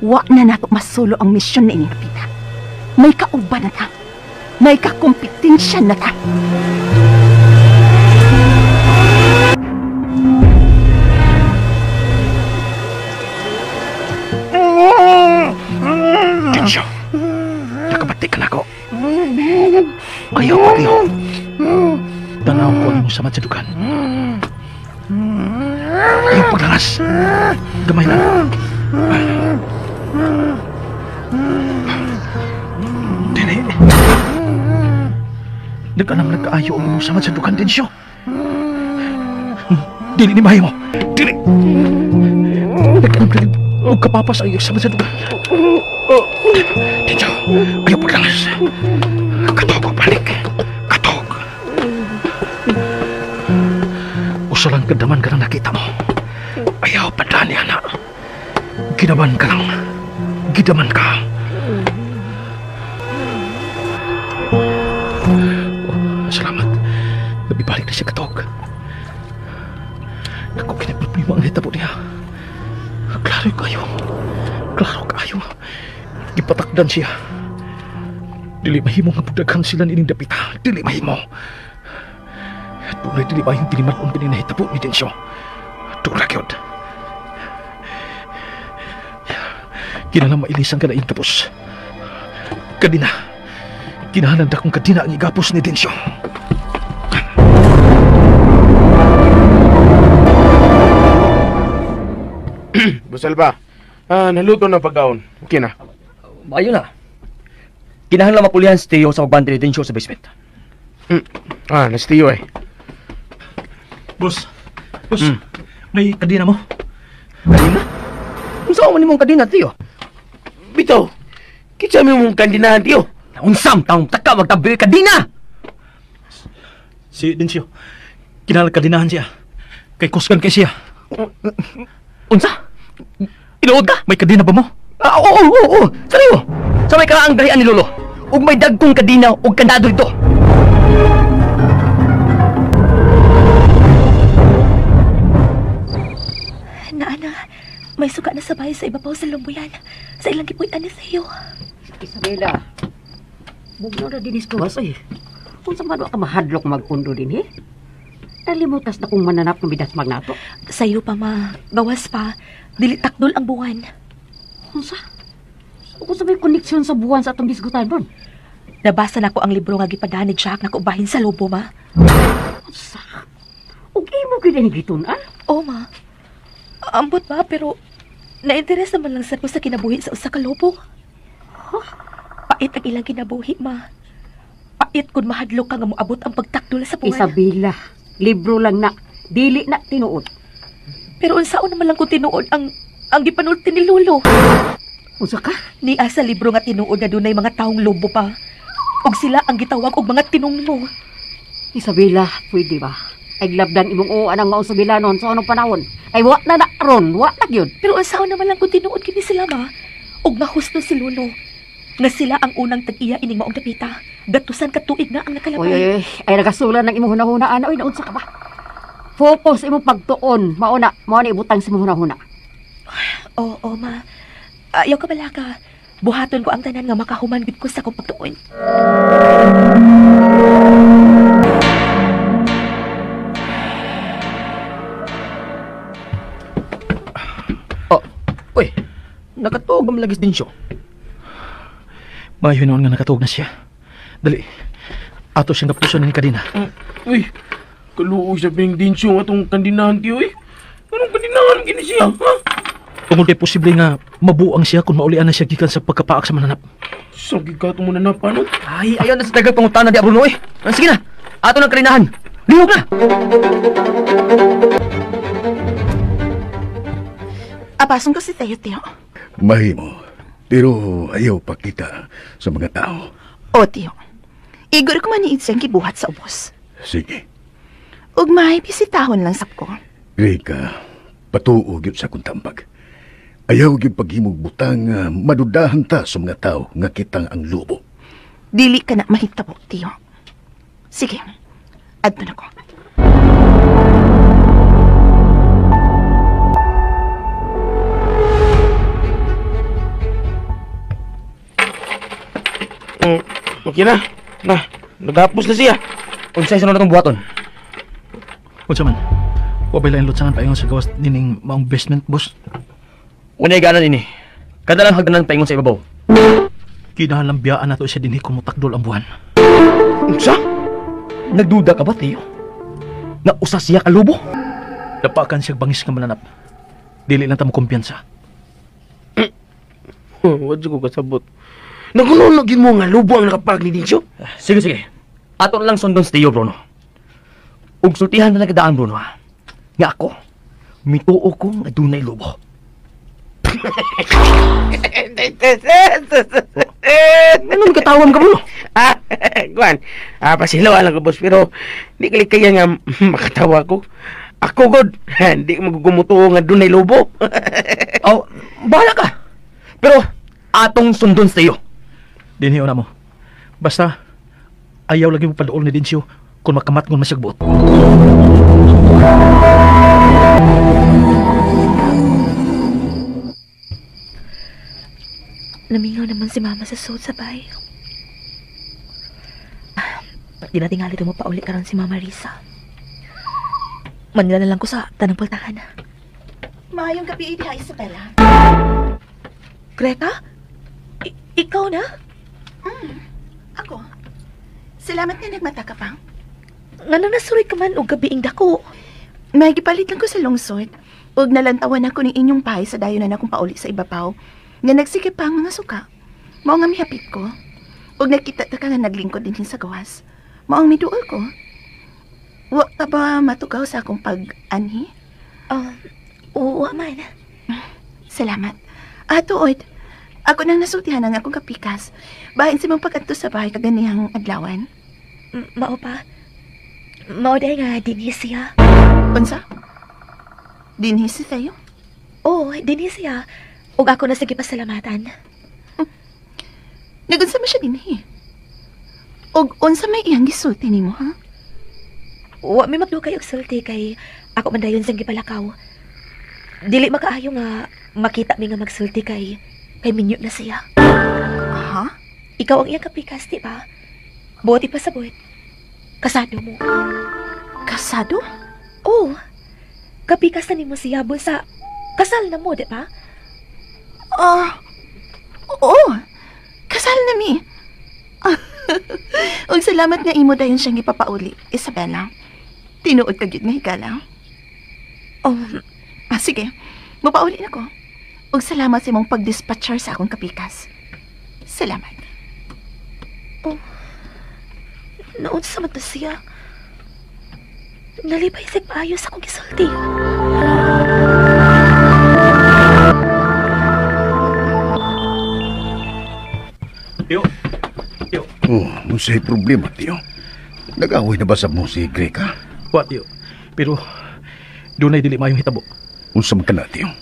wa na nato masulo ang misyon na ining kapita. May kauban na ta. May kakompetensya na ta. Tensyo, nakabati ka na ako. Ayaw, ayaw. Tanaw ko ang imong samad sa dugan. Ayaw paglangas. Gamay lang. Dili. Nag-anam nagkaayo ang imong samad sa dugan, Tensyo. Dili ni Mayo. Dili. Nag-anam nag og kapapas ang iyong samad sa dugan. Tensyo, ayaw paglangas. Katog o balik. Katog. Usa lang kadaman ka nang nakita mo. Ayaw padani, anak. Gidaman ka lang. Gidaman ka. Oh, salamat. Nabibalik na siya katog. Naku, kinaproblema ang hitabo niya. Klaro kayo. Klaro kayo. Gipatakdan siya. Dili mahimo nga pagdaghan sila nining dapita. Dili mahimo. Tunay dili ba yung tiniman-on kini nahitabo ni Densyo? Dura gyud. Kinahanglan mailisan ka na iyong tapos. Kadina. Kinahanglan dakong kadina ang igapos ni Densyo. Busal ba? Naluto na pagkaon. Okay na. Maayo na. Kinahanglan mapulihan si Theo sa pagbantay ni Densyo sa basement. Na si Theo eh. Boss, boss, may kadina mo? Kadina? Unsa man nimong kadina, Theo? Bitaw, kinsa may mong kandinahan, Theo? Unsam taong taka magtabi kadina! Si Densyo, kinahanglan kadinahan siya. Kay kusgan kay siya. Unsa? Inuod ka? May kadina ba mo? Oo, oo. Sariyo. Sa may karaang darian ni Lolo, ug may dagkong kadina ug kandado dito. Naana, may suka na sa bahay sa ibabaw sa lumbuyan. Sa ilang gipuy-an ni Theo. Isabela, bugno na dinis ko eh. Kung sa man ka mahadlok magpundo din, eh? Nalimutas na kong mananap ng bidas magnato. Sayo pa, ma. Gawas pa. Dili takdol ang buwan. Unsa? Kung sa may koneksyon sa buwan sa atong bisgutan ron. Nabasa na ko ang libro nga gipadahan ni Jack na kubahin sa lobo, ma. Unsa? Ug imo gyud ang gitun-an? Oo, ma. Ambot ba, pero na-interest naman lang sa ko sa kinabuhi sa usa ka lobo. Huh? Pait ang ilang kinabuhi, ma. Pait kung mahadlok ka nga moabot ang pagtakdol sa buwan. Isabela, libro lang na. Dili na tinuod. Pero unsaon naman lang kung tinuod ang gipanulti ni Lolo. Unsa ka? Niya sa libro nga tinuod nga dunay mga taong lobo pa. Og sila ang gitawag og mga tinungmo. Isabela, pwede ba? Ay glabdan imong oo anang maong sugilanon sa anong panahon. Ay wa na na ron, wa na gyud. Pero unsaon naman lang kung tinuod kini sila, ma? Og mahusto si Lolo. Nga sila ang unang tag-iya ining maong dapita. Gatusan ka tuig na ang nakalabay. Oy, oy, oy, ay nagasulan ng imong hunahuna ana, oy, naunsa ka ba? Focus imong pagtuon, mao na ibutang sa imong hunahuna. Oo, ma. Ayaw ka bala ka. Buhaton ko ang tanan nga makahuman gid ko sa akong pagtuon. Oh, uy, nakatuog ang lagis din siya. Mayo noon nga nakatuog na siya. Dali, ato siyang kapuso ni Kadina. Uy, kaluoy sa ping Dinsyo atong kandinahan tiyo eh. Anong kandinahan kini siya, ha? Tungod kay posible nga mabuang siya kung maulian na siya gikan sa pagkapaak sa mananap. Sagi ka itong mananap, ano? Ay, ayaw na sa dagang pangutana di Bruno eh. Sige na, ato ng kalinahan. Lihok na! Apason ko si Teo, Teo. Mahimo, pero ayaw pakita sa mga tao. O, Teo. Igor ko maniid siyang gibuhat sa ubos. Sige. Ug may bisitahon lang sap ko. Rika, patuo gyud sa akong tambag. Ayaw gyud paghimog butang madudahan ta sa mga tao nga kitang ang lobo. Dili ka na mahitabo, Teo. Sige, adto na ko. Okay na. Na, nagapos na siya. Unsay sunod natong buhaton? Unsa man? Wa bay lain lutsangan paingon sa gawas nining maong basement, boss? Unay ganan ini. Kada lang hagdanan paingon sa ibabaw. Kinahanglan biyaan nato siya dinhi kung motakdol ang buwan. Unsa? Nagduda ka ba, Teo? Na usa siya ka lobo? Napakan siya bangis nga mananap. Dili lang ta mo kumpiyansa. Wa jud ko kasabot. Nagulo gyud mo nga lobo ang nakapag ni Dinsyo? Sige, sige. Ato na lang sundon si Teo, Bruno. Ug sultihan na nagdaan, Bruno, ha? Nga ako, mituo ko nga dunay lobo. Anong katawan ka, Bruno? Guan, pasilaw lang ko, boss, pero di kaya nga makatawa ko. Ako, God, hindi ko magugumutuo nga dunay lobo. Oh, bahala ka. Pero, atong sundon sa iyo. Dinhiyo na mo. Basta, ayaw lagi mo paduol ni Dinsyo kung makamatngon man siyang buot. Namingaw naman si Mama sa suot sa bay. Di natin nga mo pauli karon si Mama Risa. Manila na lang ko sa tanang pultahan. Maayong gabi, diha, Isabela. Greta? Ikaw na? Ako. Salamat nga nagmata ka pa. Nganong nasuroy ka man og gabiing dako? May gipalit lang ko sa lungsod. Ug nalantawan ako ni inyong pahay sa dayon na akong pauli sa ibabaw. Nga nagsikip pa ang mga suka. Mao nga mihapit ko. Ug nakita ta ka nga naglingkod din sa gawas. Mao ang miduol ko. Wa ka ba matugaw sa akong pag-anhi? Wa man. Salamat. Tuod. Ako nang nasultihan ang akong kapikas. Bahin si mong pag-adto sa bahay kaganihang adlawan. Mao pa? Mao day nga dinhi siya. Unsa? Dinhi si Theo? Oo, dinhi siya. Ug ako na sige pasalamatan. Nagunsa man siya dinhi? Ug unsa may iyang gisulti nimo, ha? Wa mi magdukay og sulti kay ako man dayon siyang gipalakaw. Dili makaayo nga makita mi nga magsulti kay minyo na siya. Ha? Ikaw ang iyang kapikas, di ba? Buot ipasabot. Kasado mo. Kasado? Oo. Kapikas na nimo siya busa kasal na mo, di ba? Oo. Kasal na mi. Ug salamat nga imo dayon siyang gipapauli, Isabela. Tinuod ka gyud nga higala. Sige. Mapauli na ko. Ug salamat sa imong pagdispatcher sa akong kapikas. Salamat. Oh, naunsa man to siya. Nalipay siya maayo sa akong gisulti. Tiyo. Tiyo. Oh, unsay problema, Tiyo? Nag-away na ba sa mo si Greka? Wa, Tiyo. Pero dunay dili maayong hitabo. Unsa man ka na, Tiyo?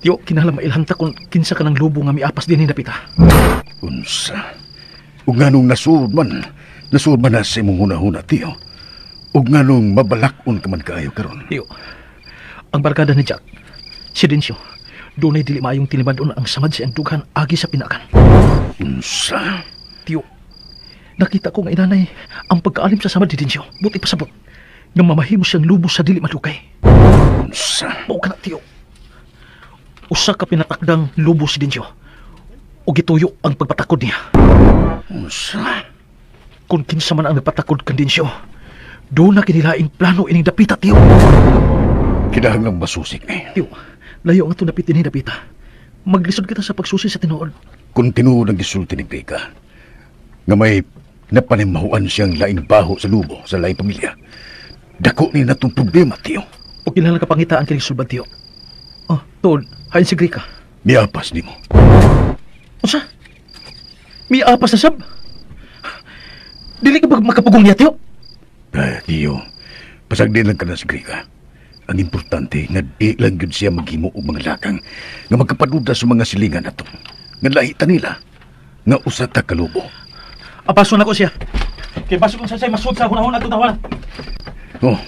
Tiyo, kinahanglan mailhan ta kung kinsa ka ng lobo nga miapas dinhi dapita. Unsa? Ug nganong nasuod man na sa imong hunahuna, Tiyo. Ug nganong mabalak-on ka man kaayo karon. Tiyo, ang barkada ni Jack, si Dencio, dunay dili maayong tinibad-on ang samad sa iyang dughan agi sa pinakan. Unsa? Tiyo, nakita ko nga inanay ang pagkaalim sa samad ni Dencio. Buti pasabot nga mamahimo siyang lubo sa dili madugay. Unsa? Mao ka na, Tiyo. Usa ka pinatakdang lubo si Dencio. O gituyo ang pagpatakod niya. Unsa? Kung kinsa man ang nagpatakod kang Dencio, doon na kinilaing plano ining dapita, Tiyo. Kinahanglang masusik ni. Tiyo, layo ang itong dapit ini dapita. Maglisod kita sa pagsusi sa tinuod. Kung tinuod ang gisulti ni Greka, nga may napanimahuan siyang laing baho sa lubo sa laing pamilya, dako ni natong problema, Tiyo. O kinahanglan ka pangitaan kining sulbad, Tiyo. Oh, tuod, hain si Greka. Miapas nimo. Unsa? Miapas na sab? Dili ka ba makapugong niya, Tiyo? Ay, Tiyo, pasagdi lang ka na si Greka. Ang importante nga di lang yun siya maghimo og mga lakang nga magkapaduda sa mga silingan nato. Nga lahita nila, nga usa ta kalubo. Apaso na ko siya. Kay baso kung sasay masud sa hunahon atong tawanan. Oh.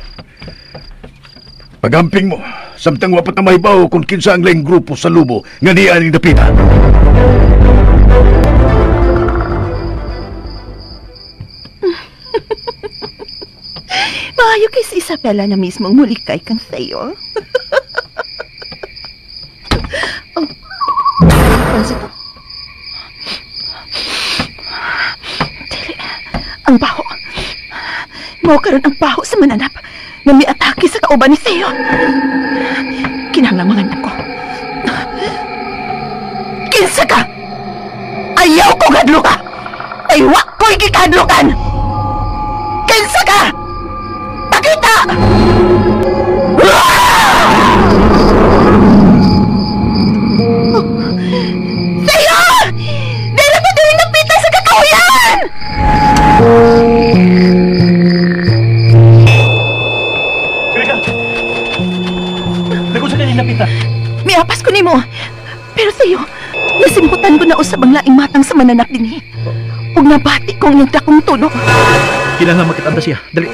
Pagamping mo, samtang wapat na mahibaw kung kinsa ang laing grupo sa lubo nga niya ning dapita. Maayo kay si Isabela na mismo ang mulikay kang sayo. Oh, pansin ko. Dili, ang baho. Mao karon ang baho sa mananap na miatake sa kauban ni Theo. Kinahanglan mga anak ko. Kinsa ka? Ayaw ko gadlo ka! Ay wa ko'y gikadlukan! Kinsa ka? Pakita! Theo! Dili ko dili napita sa kakahuyan! Greka! Nagkun sa kanyang napita. Miapas ko nimo. Pero Theo, nasimputan ko na usab ang laing matang sa mananak dinhi. Ug nabati ko ang iyang dakong tuno. Kinahanglan makitanda siya. Dali.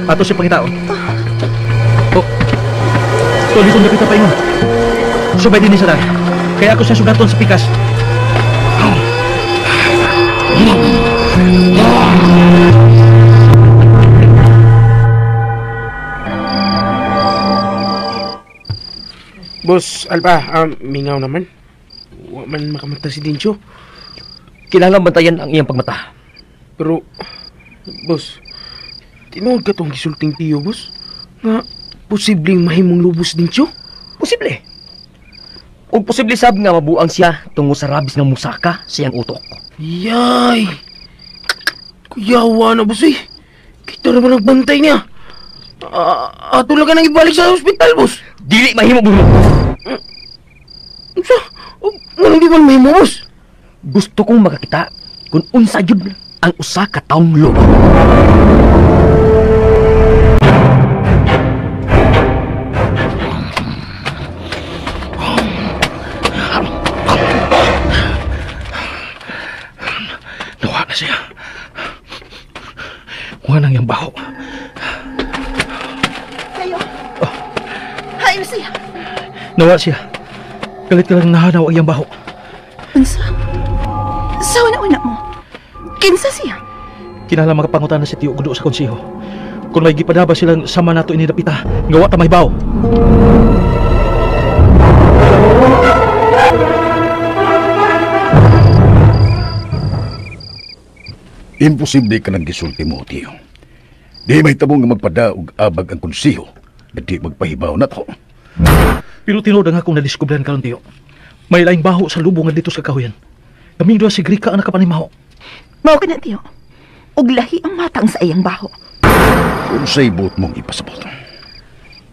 Ato siya pangitaon. Oh. Tuloy kong napita pa ingon. Subay din sa daan. Kaya ako siya sugaton sa pikas. Boss Alba, mingaw naman. Wa man makamata si Dincho. Kinahanglan bantayan ang iyang pagmata. Pero, boss, tinuod ka tong gisulting tiyo, boss? Nga, posibleng mahimong lubos Dincho? Posible. O posible sab nga mabuang siya tungo sa rabis ng musaka sa iyang utok. Yay! Kuyawa na, boss eh. Kita naman nagbantay niya. Ato lang ka nang ibalik sa ospital, boss. Dili mahimo, Bruno. Unsa? Nganong di man mahimo, boss? Gusto kong makakita kung unsa gyud ang usa ka taong lobo. Nawa na siya. Kuha nang iyang baho. Kayo. Oh. Hain siya. Nawa siya. Galit ka lang nahanaw ang iyang baho. Unsa? Sa una-una mo, kinsa siya? Kinahanglan makapangutan na si Tiyo Gudo sa konseho. Kung may gipadaba silang sama nato inidapita, gawa ta mahibaw. Imposible ka nang gisulti mo, Tiyo. Di may tabong nga magpada og abag ang konseho na di magpahibaw na to. Pero tinuod ang akong nadiskubrehan karon, Tiyo. May laing baho sa lubong nga dito sa kahuyan. Kaming duha si Grika ang nakapanimaho. Mao ka na, Tiyo. Ug lahi ang matang sa iyang baho. Unsay buot mong ipasabot?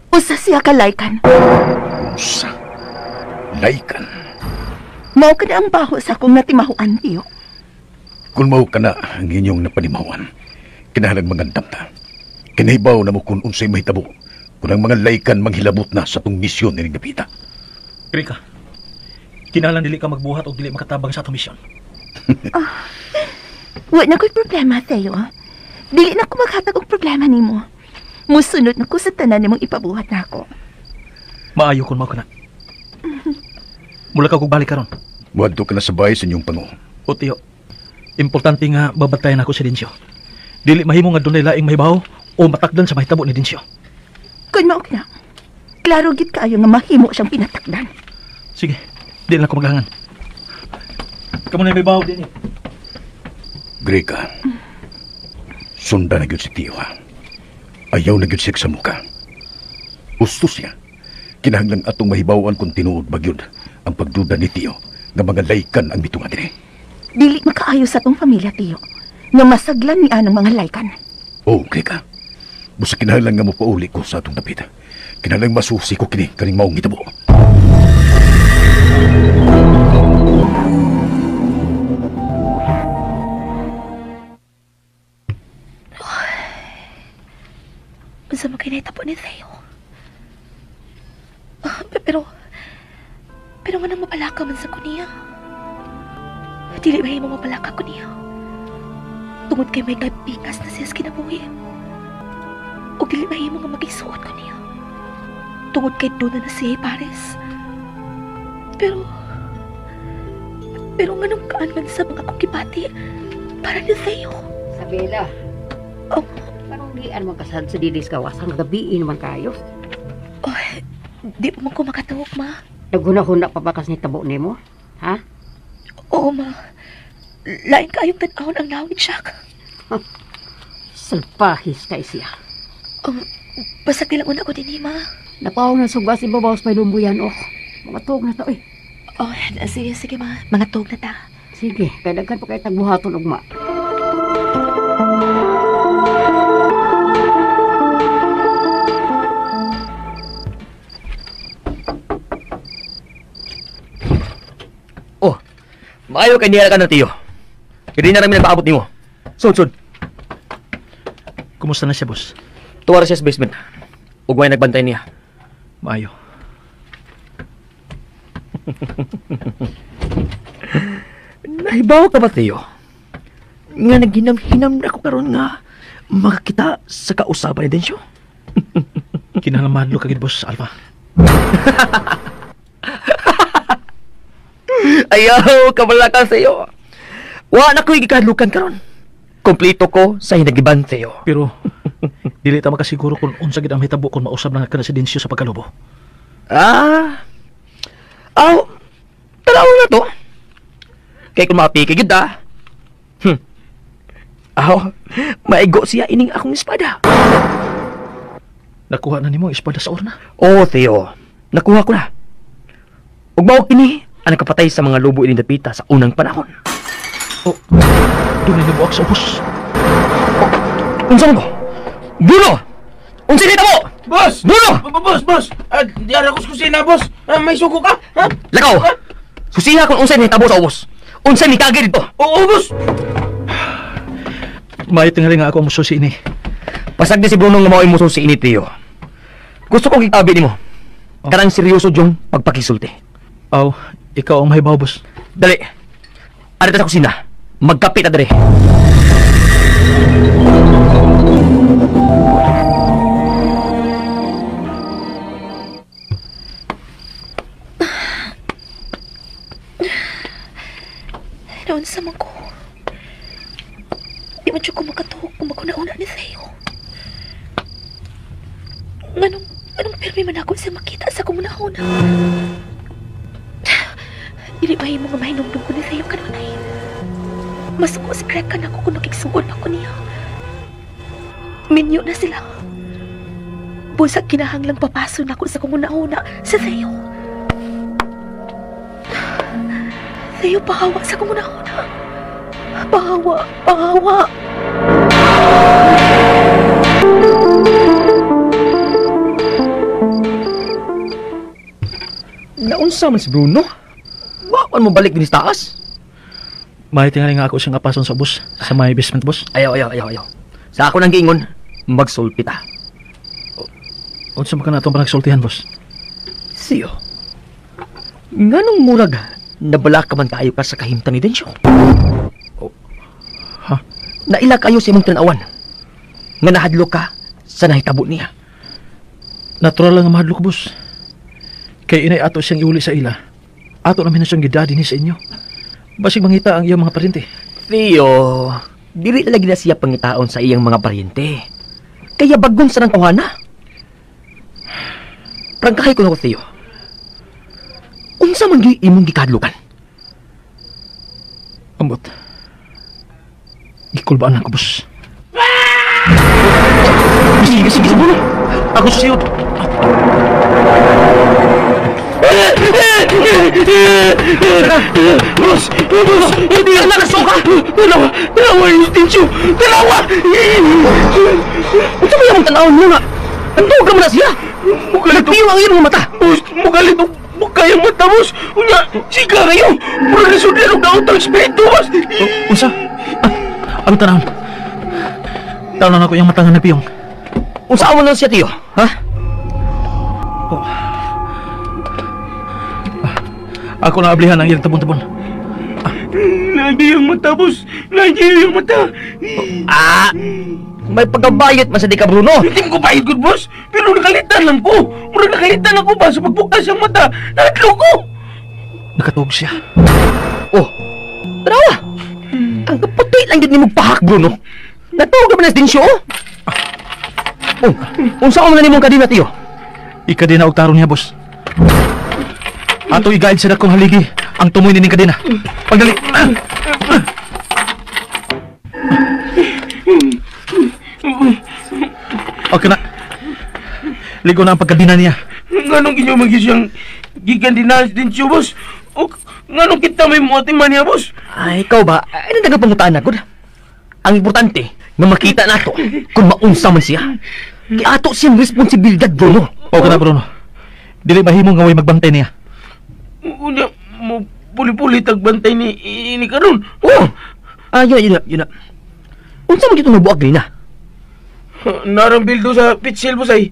Usa siya ka laykan. Usa? Laykan? Mao ka na ang baho sa akong natimahuan, Tiyo. Kung mao ka na ang inyong napanimahuan, kinahanglan mangandam ta. Kinahibaw na mo kung unsay mahitabo kung ang mga laykan manghilabot na sa tong misyon nining dapita. Grika, kinahanglan dili ka magbuhat o dili makatabang sa atong misyon. Wa na ko'y problema, Theo. Dili na ko maghatag og problema nimo. Musunod na ko sa tanan nimong ipabuhat nako. Maayo kung mao ka na. Mula ka kog balik karon. Muadto ka na sa bahay sa inyong pango. O Tiyo, importante nga babantayan ako si Dencio. Dili mahimo nga dunay laing mahibaw o matakdan sa mahitabo ni Dencio. Kun mao ka na, klaro gid kaayo nga mahimo siyang pinatakdan. Sige, di na ko maglangan. Kamo na may bawo din eh. Grika, sundan na gyud si Tiyo ha. Ayaw na gyud siya sa muka. Gusto siya. Kinahanglan atong mahibawan kung tinuod ba gyud ang pagduda ni Tiyo nga mga laykan ang mitunga dinhi. Dili makaayo sa atong pamilya, Tiyo, nga masaglan ni anang mga laykan. Oh, Grika. Busa kinahanglan nga mopauli ko sa atong dapita. Kinahanglan masusi ko kini kaning maong hitabo. Unsa man kay nahitabo ni Theo? Pero nganong mapalaka man sa ko niya? Dili mahimo mapalaka ko niya. Tungod kay may kapikas na siya sa kinabuhi. O dili mahimo nga magisuot ko niya. Tungod kay doon na siya pares. Pero nganong kaan man sa mga akong gibati para ni Theo? Sabela. Oh. Anong dian man kasad sa dilis kawasan gabiin man kayo? Oh, di pa man ko makatuog, ma. Naghuna-huna pa ba kas ni tabo nimo? Ha? Oo, ma. Lain kaayong tan-awon ang nawit siya. Salpahis kay siya. Basag nilang una ko din, ma. Napaw na sugas ibabaw sa lumbuyan, oh. Mga tuog na ta, oy. Oh, sige, sige, ma. Mga tuog na ta. Sige, kay daghan pa kay tagbuhaton ugma. Oh, maayo kay niya ka na, Tiyo. Hindi na namin nagpaabot nimo. Sud, sud. Kumusta na siya, boss? Tuwa ra siya sa basement. Ug may nagbantay niya. Maayo. Nahibaw ka ba, Tiyo? Nga naghinam-hinam na ako karon nga makakita sa kausaban ni Dencio. Kinahanglan ka gid, boss Alpha. Ayaw, kabalakan sa iyo. Wa na ko'y gikadlukan karon. Kompleto ko sa hinagiban, Theo. Pero dili ta makasiguro kung unsa gid ang mahitabo kung mausab na ka na si Dencio sa pagkalubo. Ah. Aw, tanaw na to. Kay kung mapiki gid ah. Aw, maigo siya ining akong espada. Nakuha na nimo ang espada sa urna? Oo, Theo. Nakuha ko na. Ug mao kini ang nakapatay sa mga lobo ining dapita sa unang panahon. Oh, doon ay nabuak sa ubos. Oh, unsa man ko? Bruno! Unsa ni tamo? Boss! Bruno! Boss, boss! Di ara ko sa kusina, boss! May suko ka? Ha? Lakaw! Susiha kung unsa ni tabo sa ubos. Unsa ni kagi dito? Oo, boss! Maayo tingali nga ako ang mususi ini. Pasag ni si Bruno nga mao'y mususi ini, Tio. Gusto kong itabi nimo. Oh. Karang seryoso jong pagpakisulti. Aw, ikaw ang mahibaw, boss. Dali. Ari ta sa kusina. Magkape ta diri. Naunsa man ko. Di man ko makatuog kung maguna-una ni Theo. Nganong pirmi man ako siya makita sa kumuna-una. Dili ba mo nga mahinumdum ko ni Theo kanunay? Masuko si Greg ka na ako kung nakiksuod ako niya. Minyo na sila. Busa kinahanglang papaso na ako sa kumuna-una sa Theo. Theo, pahawa sa kumuna-una. Pahawa, pahawa. Naunsa man si Bruno? Wa man mo balik dinhi sa taas? May tingali nga ako siyang apason sa bus, sa may basement, boss. Ayaw, ayaw, ayaw, ayaw. Sa ako nang giingon, magsulti ta. Unsa man ka na atong panagsultihan, boss? Siyo. Nganong murag nabala ka man kaayo ka sa kahimtang ni Dencio? Oh. Ha? Naila kayo sa imong tan-awan. Nga nahadlok ka sa nahitabo niya. Natural lang nga mahadlok, boss. Kay inay ato siyang iuli sa ila. Ato namin na siyang gidadi ni sa inyo. Basig mangita ang iyang mga paryente. Theo, dili lagi na siya pangitaon sa iyang mga paryente. Kaya bagon sa nang tawhana. Prangkahay ko na ko, Theo. Unsa man gyud imong gikadlukan? Ambot. Gikulbaan lang ko, boss. Sige, sige, sige. Ako susiyod. Boss! Boss! Hindi ka nakasuka! Dalawa! Dalawa yung Dencio! Dalawa! Unsa ba yung tanawon mo nga? Antuga mo na siya! Nagpiyo ang iyong mata! Boss! Mugalit mukha yung mata, boss! Unya! Siga kayo! Mura nasudlan og daot ang espiritu, boss! Unsa? Ano tanawon? Tanawon ako yung mata nga napiyong. Unsa mo lang siya, Tiyo? Ha? Oh. Ako na ablihan ang iyang tabon-tabon. Lagi yung mata, boss! Lagi yung mata! Ah! May pagkabayot man sa di ka, Bruno! Hindi ko bayot, good boss! Pero nakalitan lang ko! Murag nakalitan ako ba sa pagbukas ang mata? Nakatlo ko! Nakatuog siya. Oh! Tarawa! Ang kaputi lang yun ni magpahak, Bruno! Natuog naman na si Dencio, oh! Oh! Unsa ko man na nimong kadina, Tiyo? Ikadina og tarong niya, boss. Ato i-guide sa dakong haligi ang tumoy nining kadena. Pagdali. Okay na. Ligo na ang pagkadina niya. Nganong inyo magis siyang gigandina din siya, boss? O nganong kita may muatiman niya, boss? Ay, ikaw ba? Ay, nagpangutaan na, good. Ang importante, nga makita nato kung maunsa man siya. Kaya ato siyang responsibilidad, Bruno. Okay na, Bruno. Dili mahimong nga way magbantay niya. Unya, mo puli-puli tagbantay ni ini karon. Oh. Ah, yun na. Unsa man gyud nabuag nina? Narambil do sa pitsil, boss ay.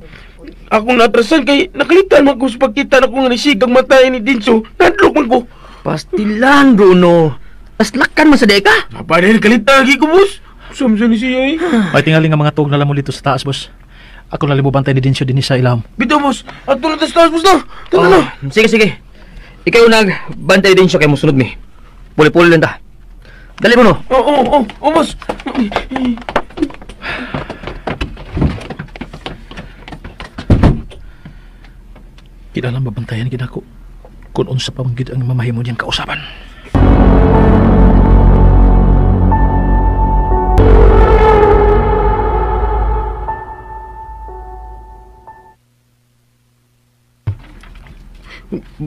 Akong natrasan kay nakalitan man ko sa pagkita na ko nga nisigang mata ni Dencio. Nadlok man ko. Pastilan, Bruno. Taslakan man sa di ka. Apa din kalitan lagi ko, boss. Sumsa ni siya eh. May tingali nga mga tuog na lamo dito sa taas, boss. Ako na bantay ni Dencio dinhi sa ilawom. Bitaw, boss. Ato na sa taas, boss na. Tara na. Sige, sige. Ikaw nagbantay din siya kay musunod mi. Puli-puli lang ta. Dali mo no. Oo, boss. Kinahanglan mabantayan gid ako kung unsa pa man gid ang mamahimo niyang kausapan.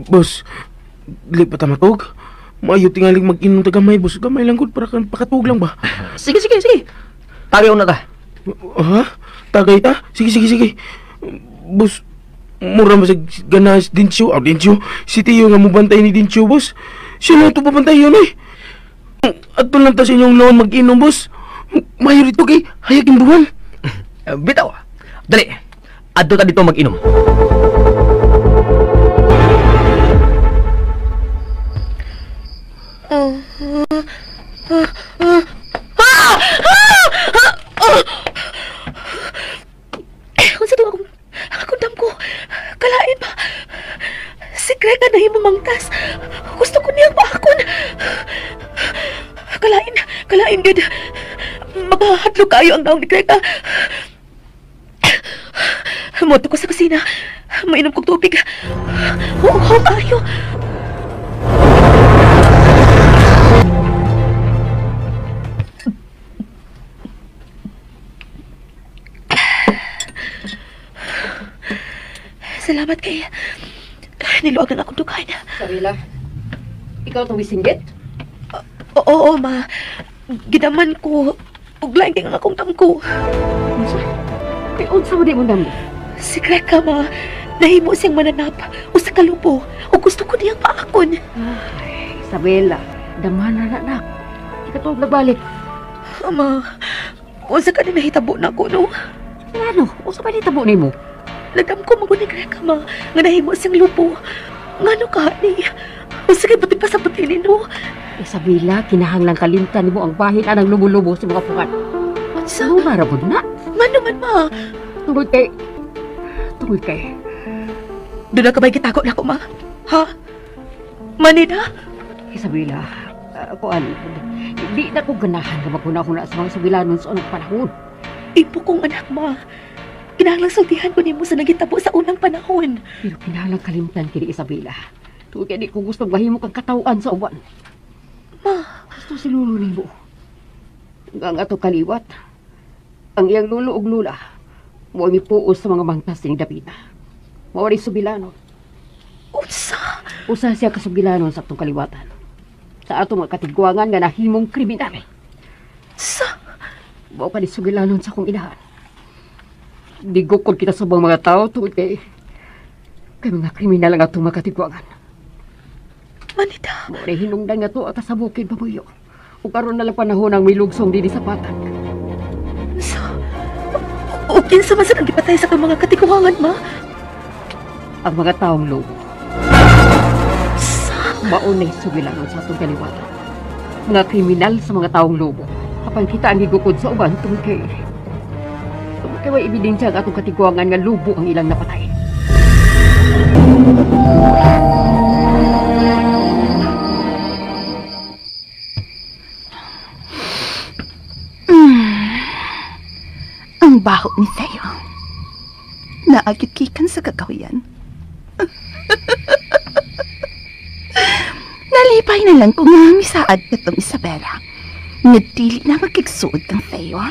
Boss, dili pa ta matug. Maayo tingaling mag-inom ta gamay, boss. Gamay lang gud para kan pakatug lang ba. Sige. Tagay una ta. Ha? Tagay ta? Sige. Boss, mura masag ganas Dencio. Aw, Dencio. Si Tio nga mubantay ni Dencio, boss. Siya lang ito babantay yun eh. Ato lang ta sa inyong laon mag-inom, boss. Mayo rito kay hayag yung buwan. Bitaw. Dali. Adto ta dito mag-inom. Unsa to akong damko? Kalain ba? Si Grega na himo mangtas. Gusto ko niyang paakon. Kalain gid. Mabahadlok kayo ang daong ni Grega. Moto ko sa kusina. Mainom kog tubig. Oo, kayo. Salamat kay niluwag na akong dughan. Sarila, ikaw itong wisinggit? Oo, ma. Gidaman ko. Ug lain kay nga akong tamko. Unsa? Kay unsa man di mo damgo? Si Greka, ma. Nahimo siyang mananap usa ka lubo ug gusto ko niyang paakon. Ay, Isabela, damana na nak. Di ka tuog nagbalik. Ama, unsa ka ni nahitabo nako no? Ano? Unsa pa nahitabo nimo? Nadamko man gud ni Greka, ma, nga nahimo siyang lubo. Ngano ka ni? Unsa kay buti pa sa buti no? Isabela, kinahanglang kalimtan nimo ang bahin anang lubo-lubo sa mga pukan. Unsa? Ano ba rabod na? Ngano man, ma? Tungod kay doon na ka ba'y gitago na ako, ma? Ha? Manina? Isabela, kuan, di na ko ganahan nga maghuna-huna sa mga sugilanon sa unang panahon. Ipo kong anak, ma. Kinahanglang sultihan ko nimo sa nagitabo sa unang panahon. Pero kinahanglang kalimtan kini Isabela. Tungod kay di ko gusto mahimo kang katawhan sa uban. Ma, gusto si lulo nimo. Ang ato kaliwat, ang iyang lulo og lula, mo ang ipuos sa mga mangtas ni Davida. Mao rin sugilanon. Unsa? Usa siya kasugilanon sa atong kaliwatan. Sa atong mga katigwangan nga nahimong kriminal. Sa? Mao pa ni sugilanon sa akong inahan. Digukod kita sa mga tao tungod kay mga kriminal ang atong mga katigwangan. Manita. Mao rin hinungdan nga to at sa bukid pamuyo. Ug karon na lang panahon ang milugsong dinhi sa patag. Sa? O kinsa man sad ang gipatay sa atong mga katigwangan, ma? Ang mga taong lobo. Maunay sugilanon sa atong kaliwatan. Mga kriminal sa mga taong lobo. Apan kita ang gigukod sa uban tungod kay may ebidensya ang atong katigwangan nga lobo ang ilang napatay. Ang baho ni Theo. Naagit kikan sa kakahuyan. Nalipay na lang kung nga misaad ka tong Isabela. Nga dili na magkigsuod kang Theo.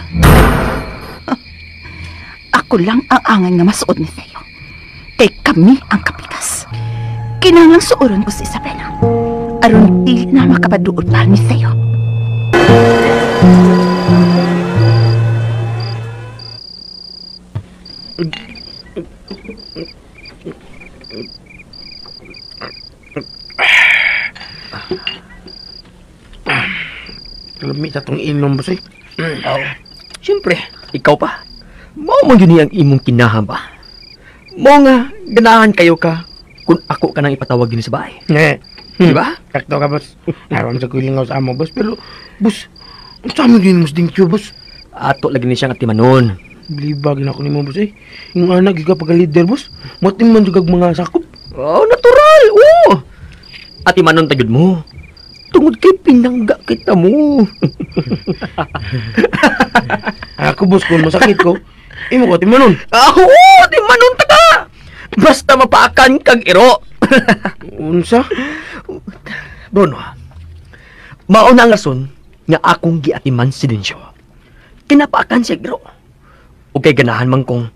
Ako lang ang angan nga masuod ni Theo. Kay kami ang kapikas. Kinahanglang suoron ko si Isabela. Aron dili na makapaduod pa ni Theo. Lamit atong inom, boss eh. Oh. Siyempre, ikaw pa. Mao man yun ang imong kinahan ba? Mao nga, ganahan kayo ka kung ako ka nang ipatawag din sa bahay. Eh. Di ba? Sakto ka, boss. Aron sa kulingaw sa amo, boss. Pero, boss, ang sa amin yun, mas dingkyo, boss. Ato lagi ni siyang atimanon. Bilibag na ako ni mo, boss eh. Yung anak, ikaw pagka-leader, boss. Mating man jugag mga sakop. Oh, natural! Oo! Atimanon tagod mo. Tungod kay pinangga kita mo. Ako, boss, kung masakit ko, imo ko, atimanon. Ah, oo, atimanon ta ka! Basta mapaakan kag iro. Unsa? Bruno, mao na ang rason nga akong giatiman si Dencio. Kinapaakan siya iro. O kay ganahan man kong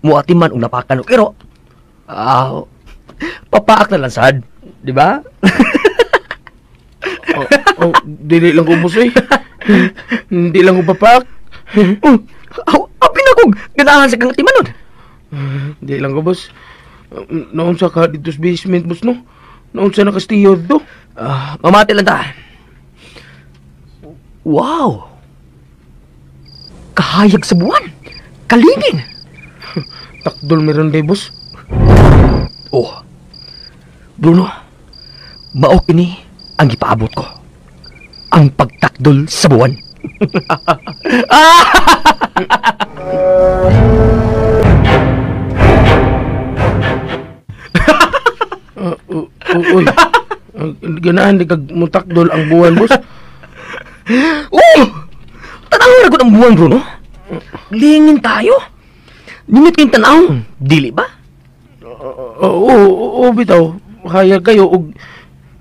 muatiman og napakan og iro. Ah, papaak na lang sad, di ba? Oh, dili lang ko, boss eh. Hindi lang ko papaak. Oh, apin ako ganahan sa kang atimanon. Hindi lang ko, boss. Noon sa ka dito sa basement, boss, no? Noon sa nakastiyo dito. Mamati lang ta. Wow! Kahayag sa buwan! Kalingin! Takdol meron day, boss. Oh, Bruno, mao kini ang gipaabot ko. Ang pagtakdol sa buwan. Uy, ganahan di kag mutakdol ang buwan, boss. Oh! Tanaw ra gud ang buwan, Bruno. Lingin tayo. Nimit kayong tanaw, dili ba? Oo, bitaw. Hayag kayo og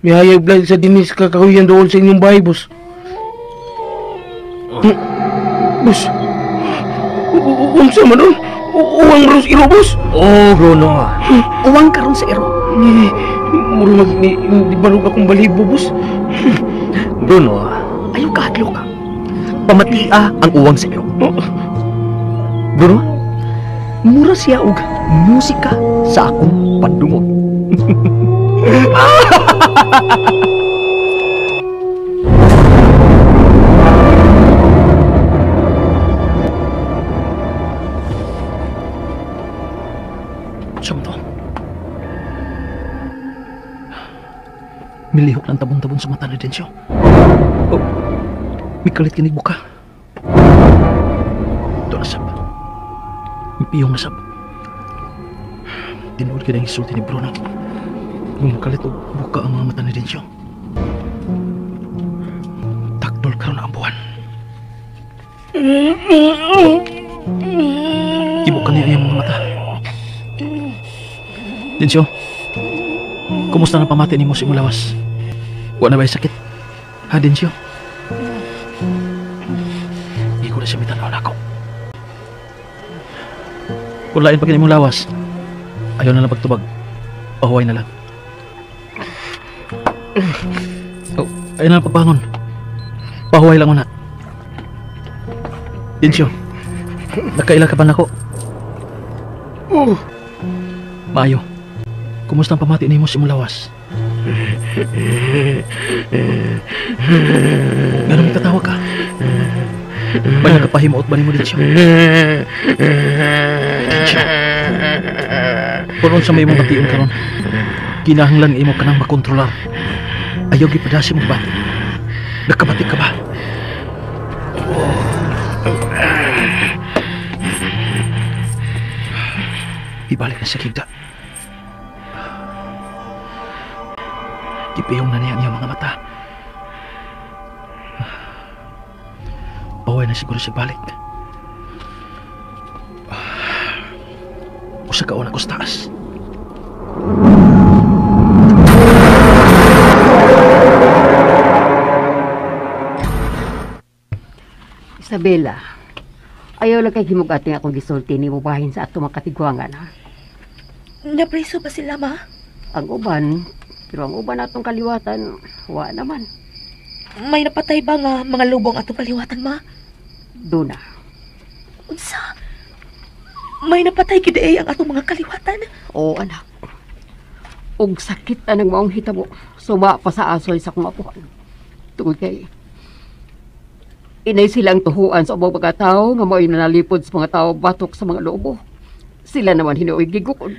mihayag blind sa dinis kakahuyan doon sa inyong bahay, boss. Boss, unsa man nun? Uwang ron sa iro, boss. Oh, Bruno. Uwang karon sa iro. Murag di barog akong balibo, boss. Bruno, ayaw kahadlok ka. Pamatia ang uwang sa iro. Bruno, mura siya og musika sa akong pandungog. Siyam to. Milihok ng tabon-tabon sa mata ni Densyo. Oh, mikalit kinig buka. Ito na sab. Mipiyong na sab. Tinuod ka na ang isulti ni Bruno. Bumakalit o buka ang mga mata ni Densyo. Takdol karon ang buwan. Ibuka niya ang mga mata. Densyo, kumusta na pamati ni mo si Mulawas? Wa na ba'y sakit? Ha, Densyo? Hindi ko na siya mitanaw na ako. Kung lain pa kini mong lawas, ayaw na lang pagtubag. Pahuway na lang. Oh, ayaw na lang pagbangon. Pahuway lang una. Densyo, nakaila ka ba nako? Oh. Maayo. Kumusta ang pamati nimo sa imong lawas? Ganun katawa ka. May nakapahimuot ba nimo, Densyo? Densyo. Kung unsa may imong bation karon, kinahanglan imo kanang makontrolar. Ayaw gipadasi mong bati. Nakabati ka ba? Ibalik na sa higda. Gipiyong na niya ang iyang mga mata. Baway na siguro siya balik. Usa ka una ko sa taas. Isabela, ayaw lang kay himug-ating akong gisulti ni bahin sa atong mga katigwangan, ha? Napreso ba sila, ma? Ang uban, pero ang uban atong kaliwatan, wa naman. May napatay ba nga mga lubong atong kaliwatan, ma? Duna. Unsa? May napatay gid ang atong mga kaliwatan? Oo, anak. Og sakit anang maong hitabo, suma pa sa asoy sa akong apuhan. Tungod kay inay silang tuhuan sa ubang mga tao nga mao'y nanalipod sa mga tao batok sa mga lobo. Sila naman hinuoy gigukod.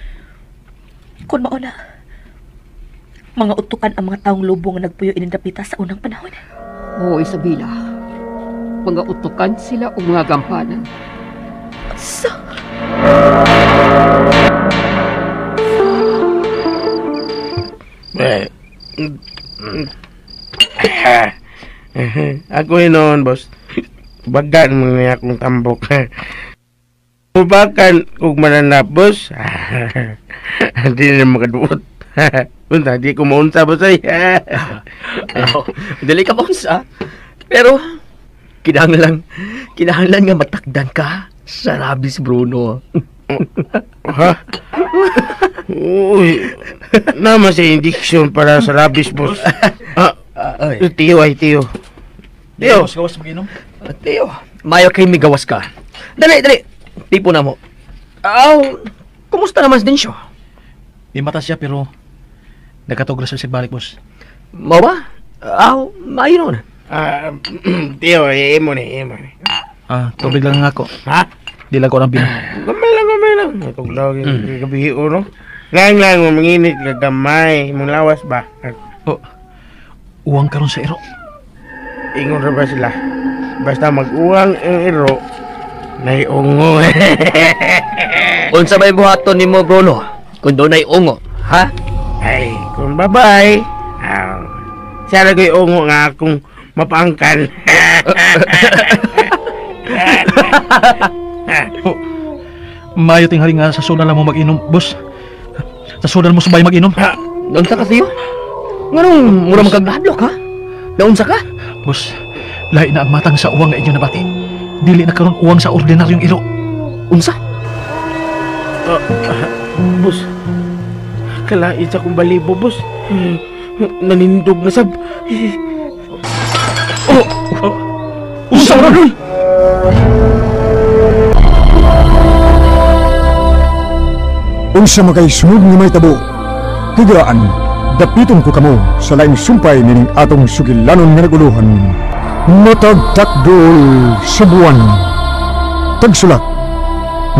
Kun mao na, mga utukan ang mga taong lobo nga nagpuyo ining dapita sa unang panahon. Oo, Isabela. Mga utukan sila o mga gampanan. Sa... Ako yun noon, boss. Bagan mo nga akong tambok. Ubakan kung mananap, boss. Hindi na makaduot. Punta, di ko maunsa, boss ay. Oh, dali ka maunsa. Pero, kinahanglan nga matakdan ka sa rabis, Bruno. Ha? Uy, nama sa injection para sa rabis, boss. Ah, Tiyo ay, Tiyo. Tiyo. Gawas mag-inom? Tiyo, mayo kay migawas ka. Dali, dali. Tipo na mo. Aw, kumusta naman si Densyo? Di mata siya pero nagkatugla siya sa balik, boss. Mao ba? Aw, maayo nun. Tiyo, imo ni, imo ni. Ah, tubig lang nga ako. Ha? Di lang ko ng bino. Gamay lang. Natuglaw gabi no? Lang mo manginit ka gamay. Mong lawas ba? Oh, uwang karon sa iro. Ingon ra ba sila? Basta mag-uwang ang iro, naiungo. Unsa may buhaton nimo, Bruno? Kung doon ay ungo, ha? Ay, kung babay, siya na ko'y ungo nga akong mapaangkan. Oh, mayo tinghali nga sa sudan lang mo mag-inom, boss. Sa sudan mo sabay mag-inom. Naunsa ka, Tiyo? Nganong mura magkagladlok, ha? Naunsa ka? Boss, lahi na ang matang sa uwang nga inyo nabati. Dili na karon uwang sa ordinaryong iro. Unsa? Boss, kalait sa akong balibo, boss. Nanindog na sab. Oh, oh. Unsa man? Unsa makay sunod nga mahitabo? Tigaan, dapiton ko kamo sa laing sumpay nining atong sugilanon nga naguluhan. Matagtakdol sa buwan. Tagsulat,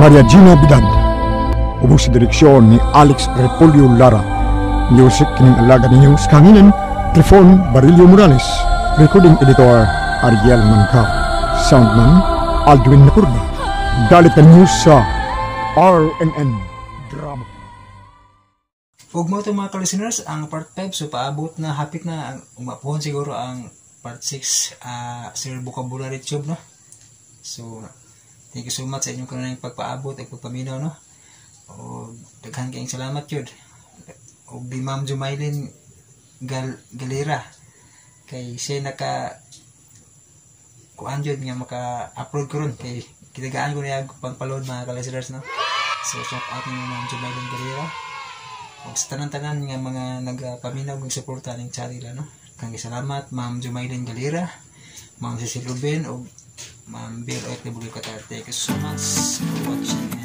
Maria Gina Bidad. Ubos sa direksyon ni Alex Repolyo Lara. Music kining alaga ninyo sa kanginan, Trifon Barillo Morales. Recording editor, Ariel Mancao. Soundman, Aldwin Napurba. Dalit na ninyo sa RMN Drama. Ug mo to mga ka-listeners, ang part 5, so paabot na, hapit na, umapuhon siguro ang part 6, Sir Vocabulary Tube, no? So, thank you so much sa inyong kanang pagpaabot at pagpaminaw, no? O, daghan kayong salamat yun. O, di Ma'am Jumailin Galera, kay siya naka kuan yun nga maka-upload ko ron, kay kitagaan ko niya pang-upload mga ka-listeners, no? So, shout out ni Ma'am Jumailin Galera. Og sa tanan-tanan nga mga nagapaminaw ug suporta ning channel, no? Kang salamat Ma'am Jumailin Galera, Ma'am Cecil Ruben ug Ma'am Bill Oit W. Qatar. Thank you so much for watching.